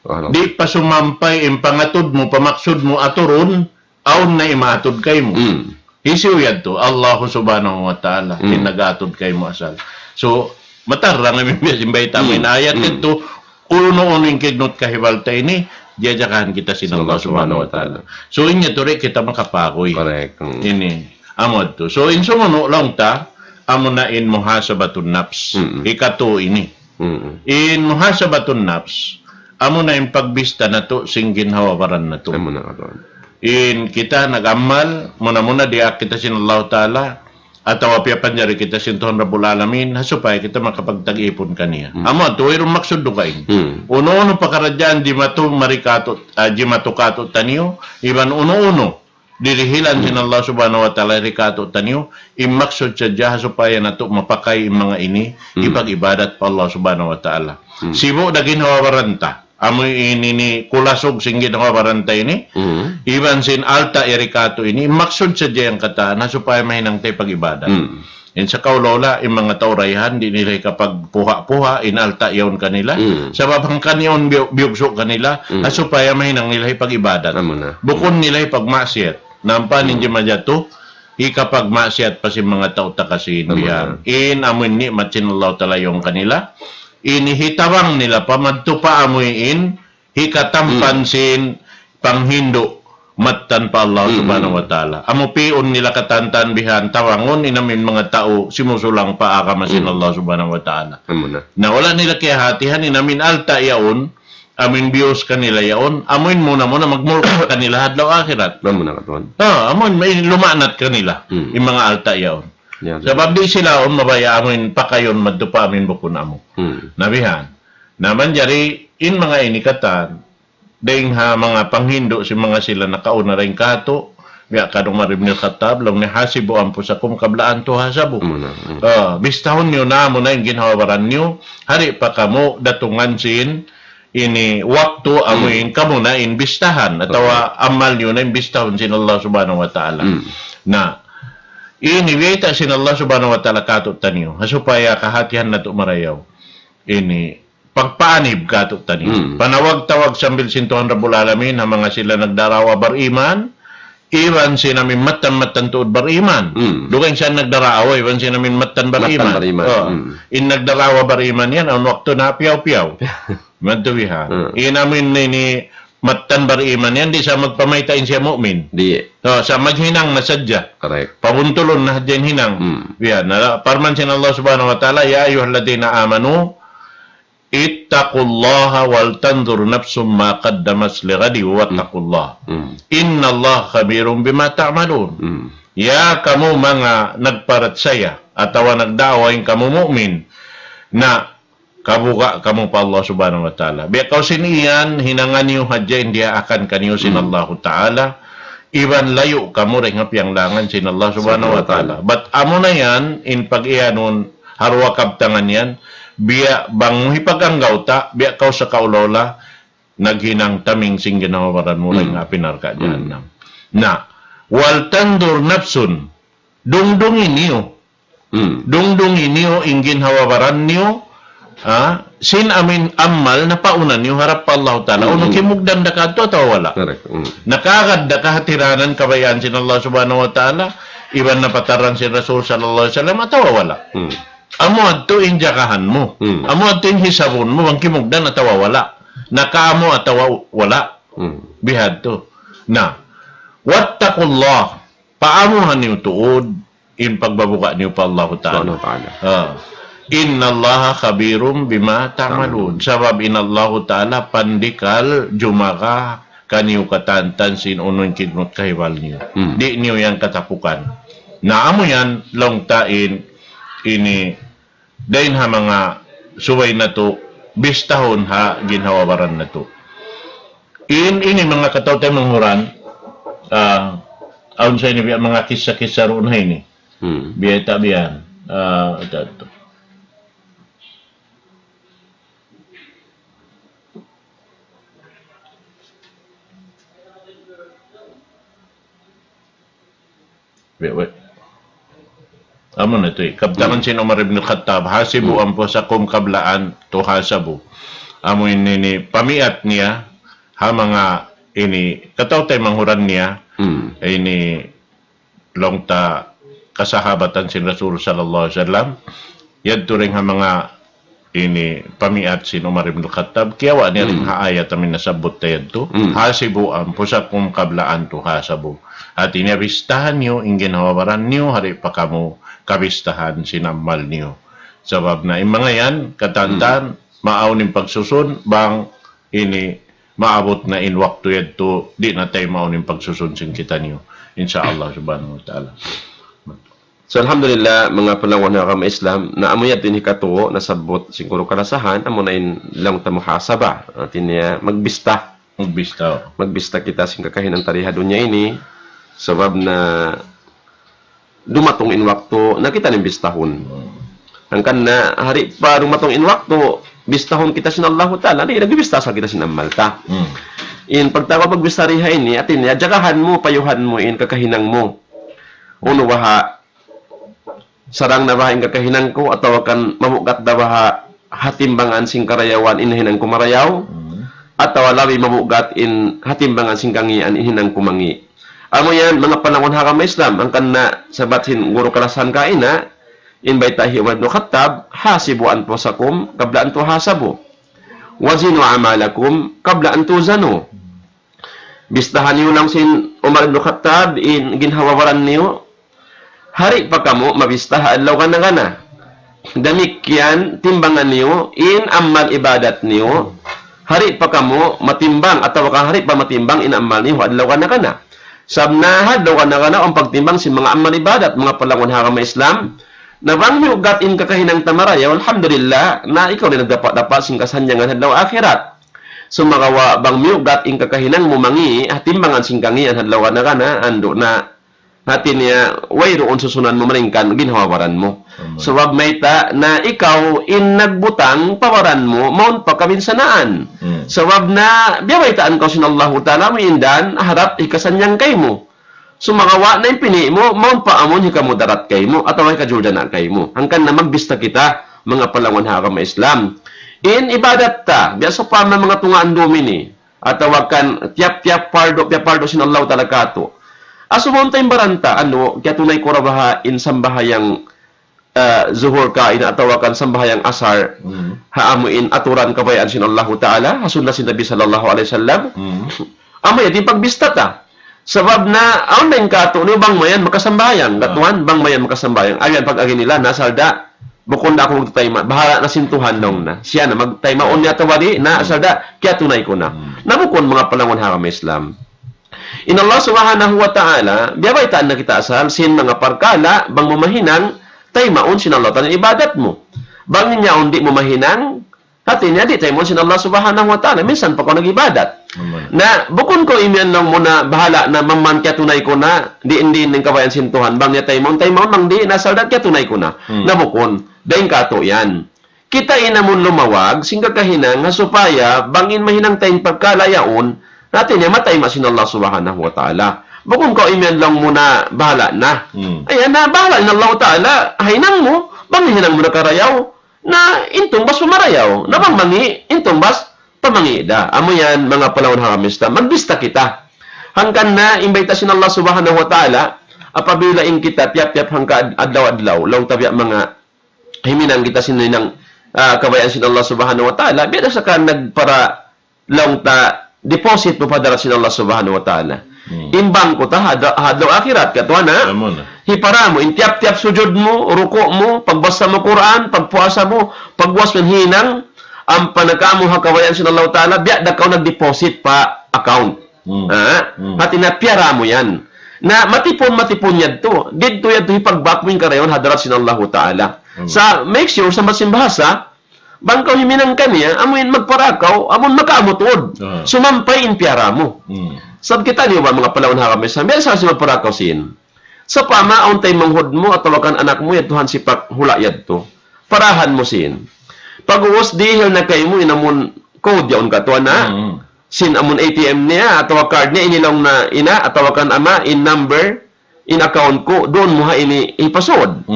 Subhanallah. Di' pa sumampay in pangatud mu, pamaksud mu aturun, awn na imaatud kaymu. Hmm. Hisiyu yadtu? Allahu Subhanahu wa Ta'ala. Hmm. In nag-aatud kaymu asal. So, matarrang amin biya' sin bayta' mu in ayat yadtu, unu-unu in kignut kahibal ta ini, jajagahan kita sin Allah Subhanahu wa Ta'ala. So, in yadtu di' kita makapaguy. Correct. Hmm. Ini, amu yadtu. So, in sumunu' laung ta, amu na in muhasabatun nafs. Hmm. Hikatu ini. Mm-mm. In muhasabatun nafs, amu na in pagbista natu' sin ginhawa-baran natu'. Amu na, katuan. In kita nag-amal, muna-muna diyaak kita sin Allah Ta'ala, atawa piyapanjari kita sin Tuhan Rabbul Alamin, ha supaya kita makapagtag-ipun kaniya. Mm. Amu, tuwi' rum maksud dugaing. Mm. Unu-unu pakaradjaan jimatu mari katu', ah, jimatu katu'taniyu, iban unu-unu dirihilan sin Allah Subhanahu wa Ta'ala di katu'taniyu, in maksud sadja ha supaya natu' mapakay in manga ini, hmm, hipag-ibadat pa Allah Subhanahu wa Ta'ala. Hmm. Sibu' da ginhawa-baran ta. Amu ini, ini kulasug sin ginhawa-baran ta ini. Hmm. Iban sin alta' yari katu' ini, in maksud sadja yan katan, ha supaya mahinang ta hipag-ibadat. Hmm. In sakaula-ula, in manga tau dayahan, di' nila hikapagpuha-puha, in alta' yaun kanila. Mm. Sabab hangkan yaun biyu-, biyugsu' kanila, Mm. ha supaya mahinang nila hipag-ibadat. Amu na. Bukun nila hipagmaksiyat. Nampa ninyo Mm. majatu, hikapagmaksiyat pa sin manga tau ta kasi in Amu bihan. na. In amu in ni'mat sin Allah Ta'ala yaun kanila. In hitabang nila pa madtu pa amu in hikatampan Hmm. sin panghindu' mattan pa Allah Hmm, Subhanahu hmm. wa Ta'ala. Amu pi'un nila katantan bihan tabangun in amu in manga tau simusulang pa agama sin Hmm. Allah Subhanahu wa Ta'ala. Amu na. Na wala' nila kiyahatihan in amu in alta' yaun, amu in biyus kanila yaun, amu in muna-muna magmulka kanila ha adlaw akhirat. Amu na katuan. Ah, amu in may lumanat kanila, Hmm. in manga alta' yaun. Ya, Sabab di' sila awn mabaya' amu in pakayun madtu pa amu in bukun amu. Hmm. Na bihan. Na manjari in manga ini katan, dayn ha manga panghindu' sin manga sila nakauna dayn kātu', biya' kan Umar ibn al-Khattab, laung niya, "حاسبوا أنفسكم قبل أن تحاسبوا." Amu na, hmm. Ah, bistahun niyu na amu na in ginhawa-baran niyu, di' pa kamu datungan sin ini waktu amu Hmm. in kamu na in bistahan, atawa Correct. amal niyu na in bistahun sin Allah Subhanahu wa Ta'ala. Hmm. Na, ini biyayta' sin Allah Subhanahu wa Ta'ala kātu'niyu, ha supaya kahatihan natu' marayaw. Ini, pagpaanib kātu'niyu. Hmm. Panawag-tawag sambil sin Tuhan Rabbul Alamin, ha manga sila nagdarawa bariman, iban sin amu in mattan-mattan tuud bariman. Hmm. Dugaing sa nagdarawa, iban sin amu in mattan Mattan bariman. bariman. Oh. Hmm. In nagdarawa bariman yan, awn waktu na piyaw-piyaw. Madtu bihan. Hmm. In amu in ini mattan bariman yan, di' sa magpamayta' in siya mu'min. Di'. Oh, sa maghinang na sadja. Correct. Pabuntulun na hadja in hinang. Hmm. Bihan. Na, parman sin Allah Subhanahu wa Ta'ala, يا أيها الذين آمنوا اتقوا الله ولتنظر نفس ما قدمت لغد واتقوا الله. Hmm. إن الله خبير بما تعملون. Hmm. Ya kamu manga nagparachaya, atawa nagdaawa in kamu mu'min, na kabuga' kamu pa Allah Subhanahu wa Ta'ala. Biya' kaw sin iyan, hinangan niyu hadja in diyaakan kaniyu sin Hmm. Allahu Ta'ala, iban layu' kamu dayn ha piyanglangan sin Allah Subhanahu wa Ta'ala. Subhanahu wa Ta'ala. Bat amu na yan, in pag-iyanun, ha duwa kabtangan yan, biya' bang mu hipaganggawta', biya' kaw sakaula-ula, naghinang taming sin ginhawa-baran mu dayn Hmm. ha api narka' Hmm. jahannam. Na, ولتنظر نفس, dungdungi niyu. Hmm. Dungdungi niyu in ginhawa-baran niyu, ha, sin amu in amal napauna niyu harap pa Allah Ta'ala. Hmm. Unu, kimugdan da ka yadtu atawa wala'? Correct. Hmm. Nakaagad da ka ha tiranan kabayaan sin Allah Subhanahu wa Ta'ala, iban napataran sin Rasul sallallahu alayhi wasallam atawa wala'? Hmm. Amu yadtu in jagahan mu. Hmm. Amu yadtu in hisabun mu, bang kimugdan atawa wala'. Nakaamu atawa wala'. Hmm. Bihadtu. Na, واتقوا الله, paamuhan niyu tuud in pagbabuga' niyu pa Allahu Ta'ala. Subhanahu wa Ta'ala. Ha. إن الله خبير بما تعملون. Sabab in Allahu Ta'ala pandikal jumaga kaniyu katantan sin unu in kignut kahibal niyu. Hmm. Di' niyu yan katapukan. Na amu yan, laung ta in ini dayn ha manga subay natu' bistahun ha ginhawa-baran natu'. In, ini manga kataw-taymanghuran, ah, awn sa ini biya' manga kissa-kissa duun ha ini. Hmm. Biya' ta biya' yan. Ah, ita, ita. Wait, wait. Amu na tuud. Kabtangan Hmm. sin Umar ibn Khattab, حاسبوا Hmm. أنفسكم قبل أن تحاسبوا. Amu ini, ini pamiat niya, ha manga ini, kataw-taymanghuran niya, Hmm. ini laung ta kasahabatan sin Rasul sallallahu alayhi wasallam, yadtu dayn ha manga ini pamiat sin Umar ibn Khattab, kiyawa' niya dayn Hmm. ha ayat amu in nasabbut ta yadtu, Hmm. حاسبوا أنفسكم قبل أن تحاسبوا. Hati niya, bistahan niyu in ginhawa-baran niyu, di' pa kamu kabistahan sin amal niyu. Sabab na in manga yan, katantan, Hmm. maawn in pagsusun, bang ini maabut na in waktu yadtu, di' na taymaun in pagsusun sin kitaniyu. Insya Allah subhanahu wa ta'ala. So, alhamdulillah, manga palangga' ha agama Islam, na amu yadtu in hikatū, nasabbut sin guru kalasahan, amu na in laung ta muhasabah. Hati niya, magbista. Magbista. Magbista kita sin kakahinang ta di ha dunya ini. Sabab na dumatung in waktu, na kita na in bistahun. Hmm. Hangkan na, di' pa dumatung in waktu, bistahun kita sin Allahu Ta'ala, di' nagbibista sa kita sin amal ta. Hmm. In pagtawagun magbista di ha ini, hati niya, jagahan mu, payuhan mu, in kakahinang mu. Unu baha', sarang na baha' in kakahinang ku, atawa kan mabugat da baha' ha timbangan sin karayawan in hinang ku marayaw, atawa labi mabugat in ha timbangan sin kangīan in hinang ku mangī'. Amu yan, manga palangun ha agama Islam, hangkan na sabat sin guru kalasahan kaina, in bayta' hi Umar ibn Khattab, حاسبوا أنفسكم قبل أن تحاسبوا، وزنوا أعمالكم قبل أن توزنوا. Bistaha niyu laung sin Umar ibn Khattab in ginhawa-baran niyu, hari pa kamu mabista ha adlaw kana-kana. Damikkiyan timbangan niyu in amal ibadat niyu, hari pa kamu matimbang, atawa kan hari pa matimbang in amal niyu ha adlaw kana-kana. Sabab na ha adlaw kana-kana awn pagtimbang sin manga amal ibadat, manga palangun ha agama Islam. Na bang miyugat in kakahinang ta marayaw, alhamdulillah, na ikaw na nagdapat-dapat sin kasannyangan ha adlaw akhirat. Sumagawa' bang miyugat in kakahinang mu mangī', ha timbangan sin kangīan ha adlaw kana-kana, andu' na, hati niya, wayruun susunan mu malayngkan ginhawa-baran mu. Sabab mayta' na ikaw in nagbutang pa baran mu, mawn pa kabinsanaan. Sabab na biyabaytaan kaw sin Allahu Ta'ala, amu in dan harap hikasannyang kaymu. Sumagawa' na in pinī' mu, mawn pa amun hikamudarat kaymu, atawa hikajuljana kaymu. Hangkan na magbista kita, manga palangun ha agama Islam. In ibadat ta, biya' sawpama manga tungaan dum ini, atawa kan tiyap-tiyap pardu, tiyap pardu sin Allahu Ta'ala katu'. Asubuhun ta in baran ta, anu, kiyatunay ku ra baha' in sambahayang ah, zuhur kaina atawa kan sambahayang asar, ha amu in aturan kabayaan sin Allahu Ta'ala, ha sunnah sin Nabi sallallahu alayhi wasallam. Amu yan, di' pagbista ta. Sabab na, awn na in katu' niyu bang mayan makasambahayang, katuan, bang mayan makasambahayang. Ayan pag-agi nila, na asal da, bukun da aku magtayma', bahala' na sin Tuhan daw na. Siya na magtaymaun niya atawa di', na asal da, kiyatunay ku na. Na bukun manga palangun ha agama Islam. In Allah Subhanahu wa Ta'ala, biyabaytaan na kita asal sin manga parkala', bang mu mahinang, taymaun sin Allah Ta'ala in ibadat mu. Bang in yaun di' mu mahinang, hati niya di' taymaun sin Allah Subhanahu wa Ta'ala, minsan pa kaw nag-ibadat. Na, bukun kaw imiyan laung mu na, bahala' na, mamman kiyatunay ku na, di' in, di' in kabayaan sin Tuhan, bang niya taymaun, taymaun, bang di', na asal da kiyatunay ku na. Na bukun, dayn katu' yan. Kita in amun lumawag, sin kakahinang, ha supaya, bang in mahinang ta in parkala' yaun, hati niya matayma' sin Allah Subhanahu wa Ta'ala. Bukun kaw imiyan laung mu na bahala' na. Ayan na, bahala' in Allah Ta'ala, ha hinang mu, bang hinang mu na karayaw, na in tungbas pa marayaw, na bang mangī', in tungbas pa mangī' da. Amu yan, manga palangun ha agama Islam, magbista kita. Hangkan na, in bayta' sin Allah Subhanahu wa Ta'ala, apabila in kita, tiyap-tiyap hangka ad-, adlaw-adlaw, laung ta biya' manga himinang kita sin hinang, ah, kabayaan sin Allah Subhanahu wa Ta'ala, biya' da sa kan nagpara laung ta deposit mu pa hadarat sin Allah Subhanahu wa Ta'ala. In bangko ta, ha adlaw, ha adlaw akhirat, katuan na. Hipara mu, in tiyap-tiyap sujud mu, ruku' mu, pagbasa mu Qur'an, pagpuasa mu, pagwas mu hinang, ampa na kamu ha kabayaan sin Allah Ta'ala, biya' da kaw nag-deposit pa account. Ha? Hati niya piyara mu yan. Na matipun, matipun yadtu. Didtu yadtu hipagbak mu in karayawan hadarat sin Allahu Ta'ala. Sa' make sure, sambat sin bahasa, bang kaw himinang kaniya, amu in magpara kaw, amun makaamu tuud. Sumampay in piyara mu. Sabab kita niyu ba manga palangun ha agama Islam, biya' sa sin magpara kaw sin. Sawpama awn taymanghud mu, atawa kan anak mu, yadtu hansipak hula' yadtu. Parahan mu sin. Pag'ubus dihil na kaymu in amun code yaun katuan na. Sin amun A T M niya, atawa card niya, ini laung na ina', atawa kan ama', in number, in account ku, duun mu ha ini hipasud.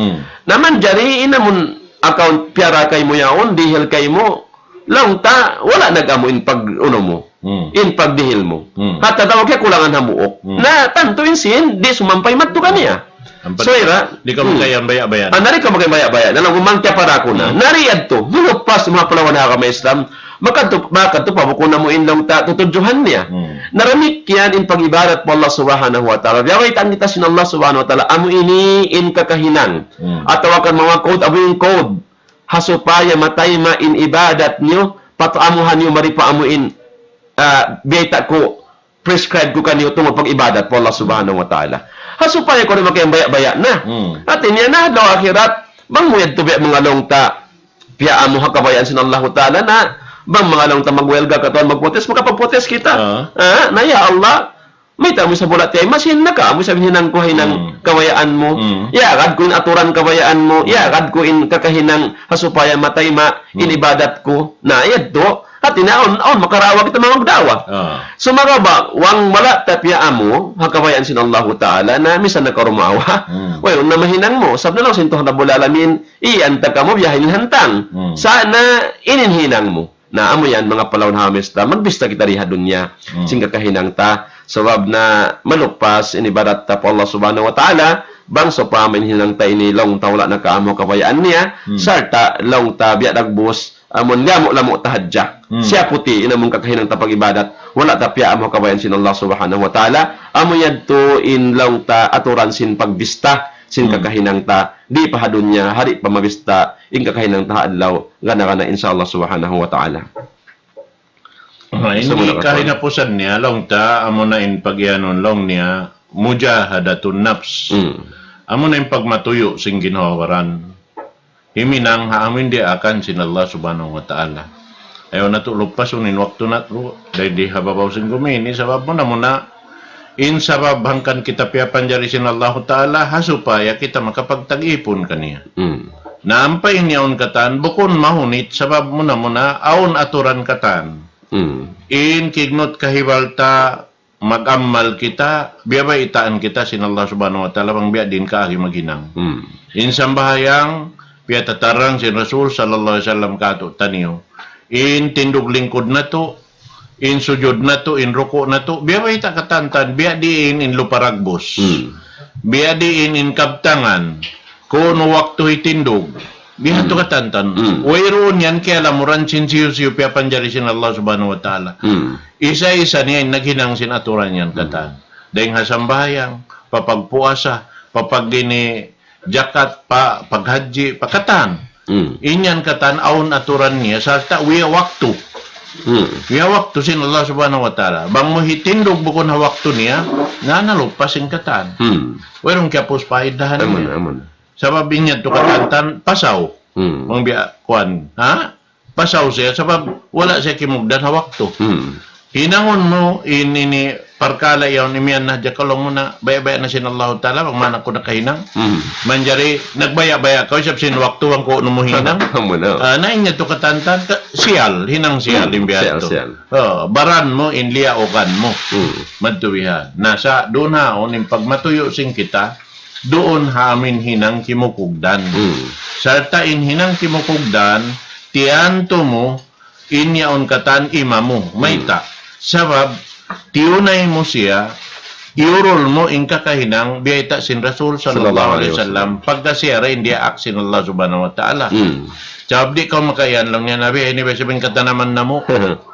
Na manjari in amun account piyara kaymu yaun, dihil kaymu, laung ta, wala' nag-amu in pag-unu mu, in pagdihil mu. Hatta daw kiyakulangan hambuuk. Na tantu in sin, di' sumampay madtu kaniya. Ampa di' ka makayambaya'-baya'. Ah, na di' ka makayambaya'-baya'. Na laung mu bang kiyapara ku na. Na di' yadtu. Hilupas manga palangun ha agama Islam. Makadtu, makadtu pa bukun na mu in laung ta tutudjuhan niya. Na damikkiyan in pag-ibadat pa Allah Subhanahu wa Ta'ala. Biyabaytaan kita sin Allah Subhanahu wa Ta'ala. Amu ini in kakahinang. Atawa kan manga code, amu in code. Ha supaya matayma' in ibadat niyu, pataamuhan niyu mari pa amu in, ah, bayta' ku, prescribe ku kaniyu tungud pag-ibadat pa Allah Subhanahu wa Ta'ala. Ha supaya kaw di' makayambaya'-baya' na. Hati niya na, adlaw akhirat, bang mu yadtu biya' manga laung ta, piyaamu ha kabayaan sin Allahu Ta'ala na, bang manga laung ta magwelga katuan magprotes, makapagprotes kita. Ah, na ya Allah, mayta' mu sa bula' tiyayma' sin naka, amu sa hinang ku hinang kabayaan mu. Yagad ku in aturan kabayaan mu, yagad ku in kakahinang ha supaya matayma' in ibadat ku. Na, yadtu, Hati niya awn, awn makarawa kita manga magdawa. Ah. So, marawa, bang wala' ta piyaamu ha kabayaan sin Allahu Ta'ala, na misan na kaw dumawa, hmm, wayruun na mahinang mu. Sabab na laung sin Tuhan Rabbul Alamin, iyan ta kamu biya' ha ini hantang. Hmm. Sa' na in hinang mu. Na amu yan, manga palaun ha mista, magbista kita di ha dunya, hmm, sin kakahinang ta. Sabab na malukpas in ibadat ta pa Allah Subhanahu wa Ta'ala, bang sawpama in hinang ta ini laung ta wala' na kaamu kabayaan niya, hmm, sarta' laung ta biya' dagbus, amun gamu' lamu' ta hadja. Hmm. Siyaputi in amun kakahinang ta pag-ibadat, wala' ta piyaamu kabayaan sin Allah Subhanahu wa Ta'ala, amu yadtu in laung ta aturan sin pagbista, sin, hmm, kakahinang ta, di' pa ha dunya, ha di' pa mabista, in kakahinang ta ha adlaw, gana-gana, insya Allah Subhanahu wa Ta'ala. Ah, in kahinapusan niya, laung ta, amu na in pag-iyanun laung niya, mujahadatun nafs. Hmm. Amu na in pagmatuyu' sin ginhawa-baran. Himinang ha amu in diyaakan sin Allah Subhanahu wa Ta'ala. Ayaw natu' lupasun in waktu natu', dayn di ha babaw sin gumi ini, sabab muna-muna, in sabab hangkan kita piyapanjari sin Allahu Ta'ala, ha supaya kita makapagtag-ipun kaniya. Hmm. Na ampa in yaun katan, bukun mahunit, sabab muna-muna, awn aturan katan. Hmm. In kignut kahibal ta, mag-amal kita, biyabaytaan kita sin Allah Subhanahu wa Ta'ala, bang biya' diin kaagi maghinang. Hmm. In sambahayang, piyatatarang sin Rasul sallallahu alayhi wasallam kātu'niyu. In tindug lingkud natu', in sujud natu', in ruku' natu', biyabayta' katan, biya' diin in lupa ragbus. Hmm. Biya' diin in kabtangan, kunu' waktu hitindug. Biya' hatu, hmm, katan. Hmm. Wayruun yan kiyalamuran sin hisiyu-siyu piyapanjari sin Allah Subhanahu wa Ta'ala. Hmm. Isa-isa niya in naghinang sin aturan yan, hmm, katan. Dayn ha sambahayang, pa pagpuasa, pa pag-ini jakat, pa paghajji, pa katan. Hmm. In yan katan awn aturan niya, sarta' way waktu. Hmm. Way waktu sin Allah Subhanahu wa Ta'ala. Bang mu hitindug bukun ha waktu niya, na nalupas in katan. Hmm. Wayruun kiyapus paidahan niya. Amun, amun. Sabab in yadtu katan pasaw. Hmm. Bang biya' kuwan, ha? Pasaw siya, sabab wala' siya kimugdan ha waktu. Hmm. Hinangun mu in ini parkala' yaun imiyan na hadja kaw laung mu na, baya'-baya' na sin Allahu Ta'ala, bang man aku nakahinang. Hmm. Manjari, nagbaya'-baya' kaw, isab sin waktu bang kunu' mu hinang. Amun na. Ah, na in yadtu katan, ka-, siyal, hinang siyal, hmm, in biya' siyal, tu. Siyal. Oh, baran mu, in liyaugan mu. Hmm. Madtu biha. Na sa' duun ha, in pagmatuyu' sin kita, duun ha amin hinang kimukugdan. Hmm. Sarta' in hinang kimukugdan, tiyantu mu, in yaun katan imamu. Hmm. Mayta'? Sabab, tiyunay mu siya, iyurul mu in kakahinang, biyayta' sin Rasul sallallahu alayhi wasallam, pagka siya ra in diyaak sin Allah Subhanahu wa Ta'ala. Hmm. Sabab di' kaw makaiyan laung niya, Nabi, ini ba isab in katanaman namu'?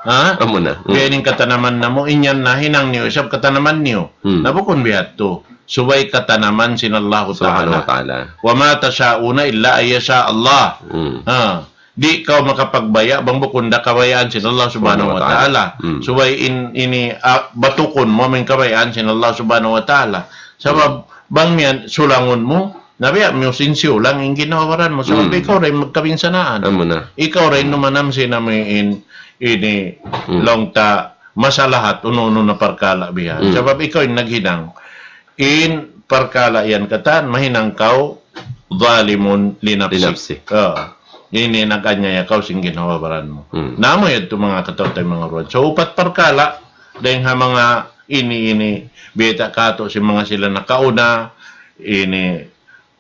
Ha? Amun na. Hmm. Biya' ini in katanaman namu', in yan na hinang niyu, isab katanaman niyu. Hmm. Na bukun biya' hatu. Subay katanaman sin Allahu Ta'ala. Subhanahu wa Ta'ala. وما تشاءون إلا أن يشاء الله. Hmm. Ha. Di' kaw makapagbaya', bang bukun da kabayaan sin Allah Subhanahu wa Ta'ala. Hmm. Subay in, ini, ah, batukun mu amin kabayaan sin Allah Subhanahu wa Ta'ala. Sabab, hmm, bang miyan sulangun mu, na biya' mu sin siyulang in ginhawa-baran mu. Sabab, hmm, ikaw ra in magkabinsanaan. Amun na. Ikaw ra in numanam sin amin, ini, hmm, laung ta, masalahat unu-unu na parkala' bihan. Hmm. Sabab ikaw in naghinang. In parkala' yan katan, mahinang kaw zalimun li nafsik. Li nafsik. Ah. Ini nag-anyaya kaw sin ginhawa-baran mu. Hmm. Na amu yadtu manga kataw-taymanghuran. So, upat parkala', dayn ha manga ini, ini, biyayta' kātu' sin manga sila nakauna, ini,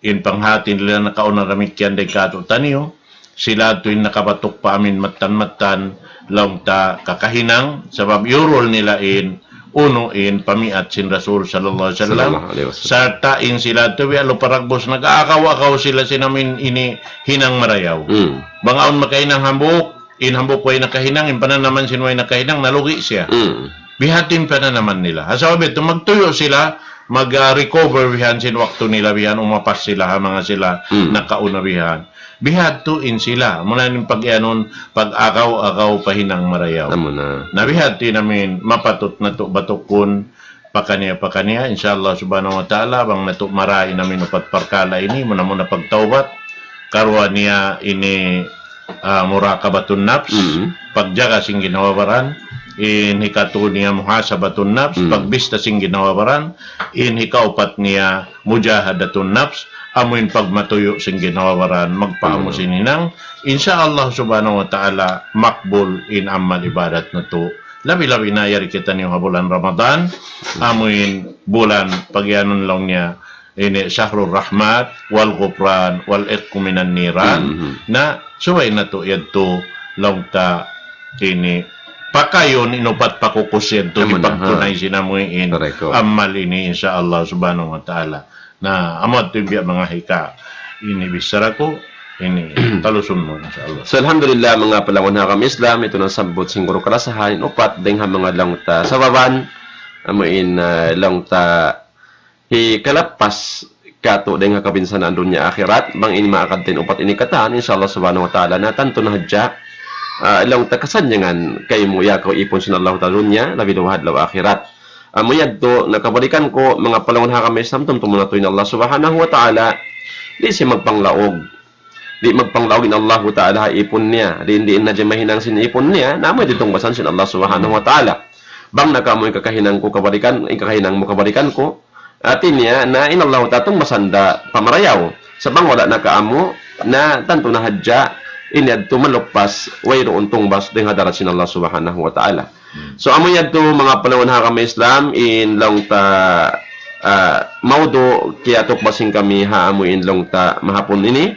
in panghati nila nakauna damikkiyan dayn kātu'niyu, sila tuud in nakabatuk pa amin mattan-mattan, laung ta kakahinang, sabab iyurul nila in, unu in pamiat sin Rasul sallallahu alayhi wasallam. Sallallahu alayhi wasallam. Sarta' in sila tuud, biya' lupa ragbus, nag-aakaw-akaw sila sin amin ini hinang marayaw. Hmm. Bang awn makahinang hambuuk, in hambuuk way nakahinang, in pananaman sin way nakahinang, nalugi siya. Hmm. Biya' hatu in pananaman nila. Ha sabab yadtu, magtuyu' sila, mag, ah, recover bihan sin waktu nila bihan, umapas sila, ha manga sila, hmm, nakauna bihan. Biya' hatu in sila, muna in pag-iyanun, pag-agaw-agaw pa hinang marayaw. Amun na. Na biya' hatu in amin, mapatut natu' batukun, pakaniya-pakaniya, insya Allah subhanahu wa ta'ala, bang natu' marayaw in amin upat parkala' ini, muna-muna pagtawbat, karuwa niya ini, ah, muraqabatun nafs, mm, pagjaga sin ginhawa-baran, in hikatu niya muhasabatun nafs, mm, pagbista sin ginhawa-baran, in hikaupat niya mujahadatun nafs, amuin pagmatuyu' sin ginhawa-baran, magpaamu sin hinang, insya Allah subhanahu wa ta'ala, makbul in amal ibadat natu'. Labi-labi na yari kitaniyu ha bulan Ramadan, amuin bulan pagiyanun laung niya, ini shahrur rahmat, wal ghufran, wal itqu minan niran. Na, subay natu' yadtu laung ta ini pakayun in upat pakukus yadtu, hipagtunay sin amuin amal ini, insya Allah subhanahu wa ta'ala. Na, amu yadtu in biya' manga hika ini bichara ku, ini talusun mu, insya Allah. So, alhamdulillah, manga palangun ha agama Islam, yadtu nasabbut sin guru kalasahan, in upat, dayng ha manga laung ta sababan, amuin, ah, laung ta hikalappas katu' dayng ha kabinsanaan dunya akhirat, bang ini maagad ta in upat ini katan, insya Allah subhanahu wa ta'ala, na tantu na hadja, ah, laung ta kasannyangan kaymu ya kaw ipun sin Allah ta'ala dunya, labi luwahad law akhirat. Amu yadtu, na kabalikan ku, manga palangun ha agama Islam, tumtumun natu' in Allah subhanahu wa ta'ala, di' siya magpanglaug. Di' magpanglaug in Allahu ta'ala ha ipun niya. Di', di' na hadja mahinang sin ipun niya, na amu yadtu tungbasan sin Allah subhanahu wa ta'ala. Bang nakamu in kakahinang ku kabalikan, in kakahinang mu kabalikan ku, hati niya, na in Allahu ta'ala tungbasan da pamarayaw. Sa' bang wala' nakaamu, na tantu na hadja, in yadtu maluppas, wayruun tungbas dayng ha hadarat sin Allah subhanahu wa ta'ala. So, amu yadtu manga palangun ha agama Islam, in laung ta, ah, maudu' kiyatukbasan kami ha amu in laung ta mahapun ini.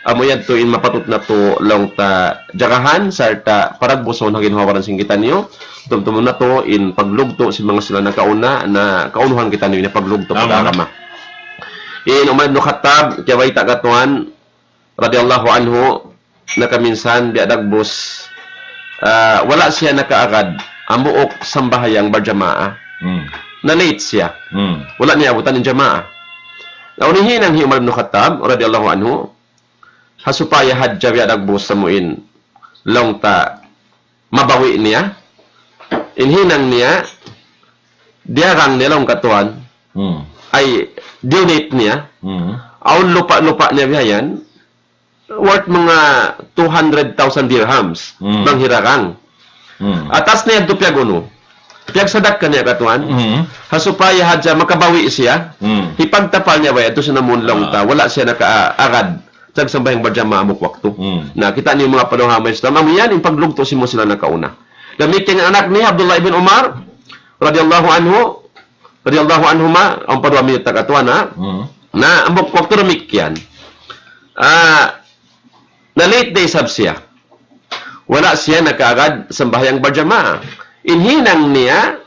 Amu yadtu in mapatut natu' laung ta jagahan, sarta' paragbusun ha ginhawa-baran sin kitaniyu. Tumtumun natu' in paglugtu' sin manga sila nakauna, na kaunuhan kitaniyu in paglugtu' pa agama. In Umar ibn Khattab, kiyabayta' katuan, radiyallahu anhu, nakaminsan biya' dagbus, ah, wala' siya nakaagad, hambuuk sambahayang barjamaah. Na late siya. Wala' niya abutan in jamaah. Na unu in hinang hi Umar ibn Khattab, radiyallahu anhu, ha supaya hadja biya' dagbus amu in laung ta mabawi' niya, in hinang niya, diyarang niya laung katuan, ay, diyunit niya, awn lupa'-lupa' niya biya' yan, worth manga two hundred thousand dirhams, bang hirarang. Atas niya yadtu piyag-unu. Piyagsadakka niya katuan. Ha supaya hadja makabawi' siya. Hipagtapal niya ba yadtu sin amun laung ta, wala' siya nakaagad. Sa' sambahayang barjamaah hambuuk waktu. Na kita' niyu manga palangun ha agama Islam, amu yan in paglugtu' sin manga sila nakauna. Damikkiyan in anak niya Abdullah ibn Umar, radiyallahu anhu, radiyallahu anhuma, awn pa duwa minit ta katuan, ha? Na, hambuuk waktu damikkiyan. Ah, na late da isab siya. Wala' siya nakaagad sambahayang barjamaah. In hinang niya,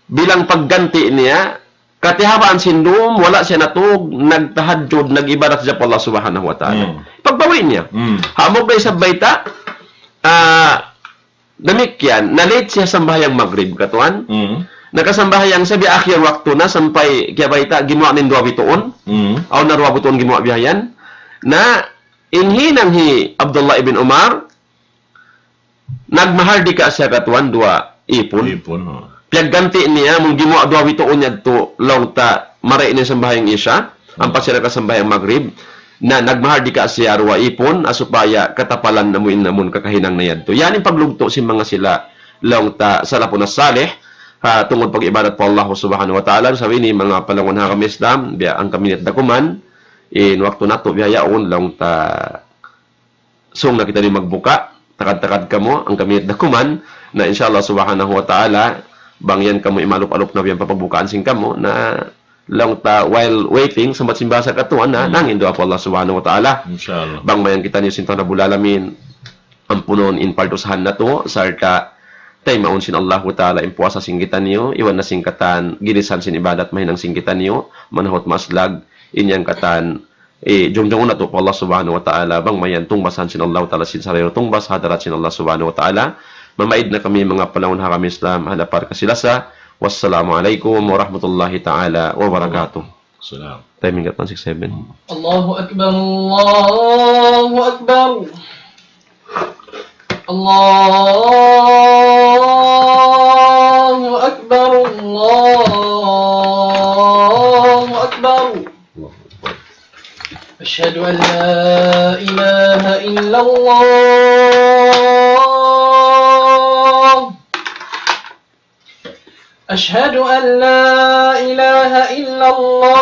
bilang pagganti' niya, katihawaan sin dum, wala' siya natug, nagtahajjud, nag-ibadat sadja pa Allah subhanahu wa ta'ala. Pagbawi' niya. Hambuuk da isab bayta', ah, damikkiyan, na-late siya sambahayang Magrib, katuan. Nakasambahayang siya biya' akhir waktu na sampay kiyabayta', gimuwa' na in duwa bituun. Awn na duwa bituun gimuwa' biya' yan. Na, in hinang hi Abdullah ibn Umar, nagmahardika siya katuan duwa ipun. Ipun, ha. Piyagganti' niya, amun gimuwa' duwa bituun yadtu, laung ta, mari niya sambahayang Isya, ampa siya nakasambahayang Magrib, na nagmahardika siya duwa ipun, ha supaya katapalan namu' in amun kakahinang niya yadtu. Yan in paglugtu' sin manga sila, laung ta, salafun as-salih, ha, tungud pag-ibadat pa Allah subhanahu wa ta'ala, sa' ini manga palangun ha agama Islam, biya' hangka minit da kuman, in waktu natu' biya' yaun, laung ta, sung na kitaniyu magbuka, takad-takad kamu, hangka minit da kuman, na insya Allah subhanahu wa ta'ala, bang yan kamu imalup-alup na biya' yan pa pagbukaan sin kamu, na laung ta while waiting, sambat sin bahasa katuan, na nangin duwaa pa Allah subhanahu wa ta'ala. Insya Allah. Bang mayan kitaniyu sin Tuhan Rabbul Alamin, ampunun in pardusahan natu', sarta' taymaun sin Allahu ta'ala in puasa sin kitaniyu, iban na sin katan, girisan sin ibadat mahinang sin kitaniyu, manahut maaslag, in yan katan, eh, jungjungun natu' pa Allah subhanahu wa ta'ala, bang mayan tungbasan sin Allah ta'ala sin sarayaw tungbas, ha hadarat sin Allah subhanahu wa ta'ala. Mamaid na kami manga palangun ha agama Islam, ha lapal kasilasa. Wassalamu alaikum warahmatullahi ta'ala wabarakatuh. Salam. Timing katan six seven. الله أكبر، الله أكبر. الله أكبر، الله أكبر. أشهد أن لا إله إلا الله. أشهد أن لا إله إلا الله.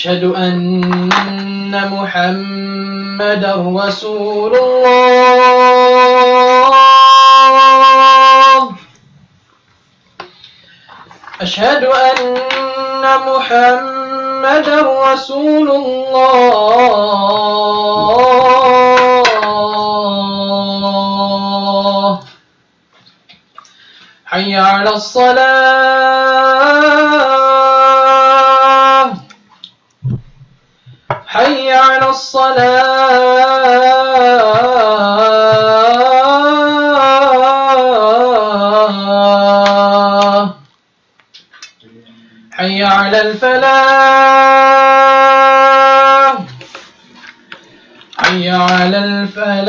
أشهد أن محمدا رسول الله. أشهد أن محمدا رسول الله. حي على الصلاة. حي على الصلاة. حي على الفلاح. حي على الفلاح.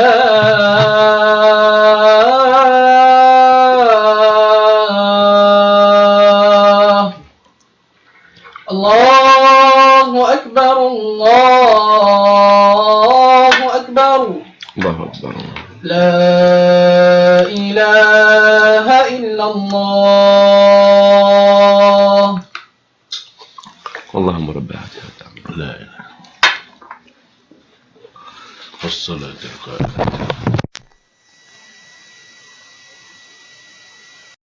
الله أكبر، الله أكبر. الله أكبر. لا إله إلا الله. اللهم رب هذه الدعوة. لا إله. والصلاة القائمة.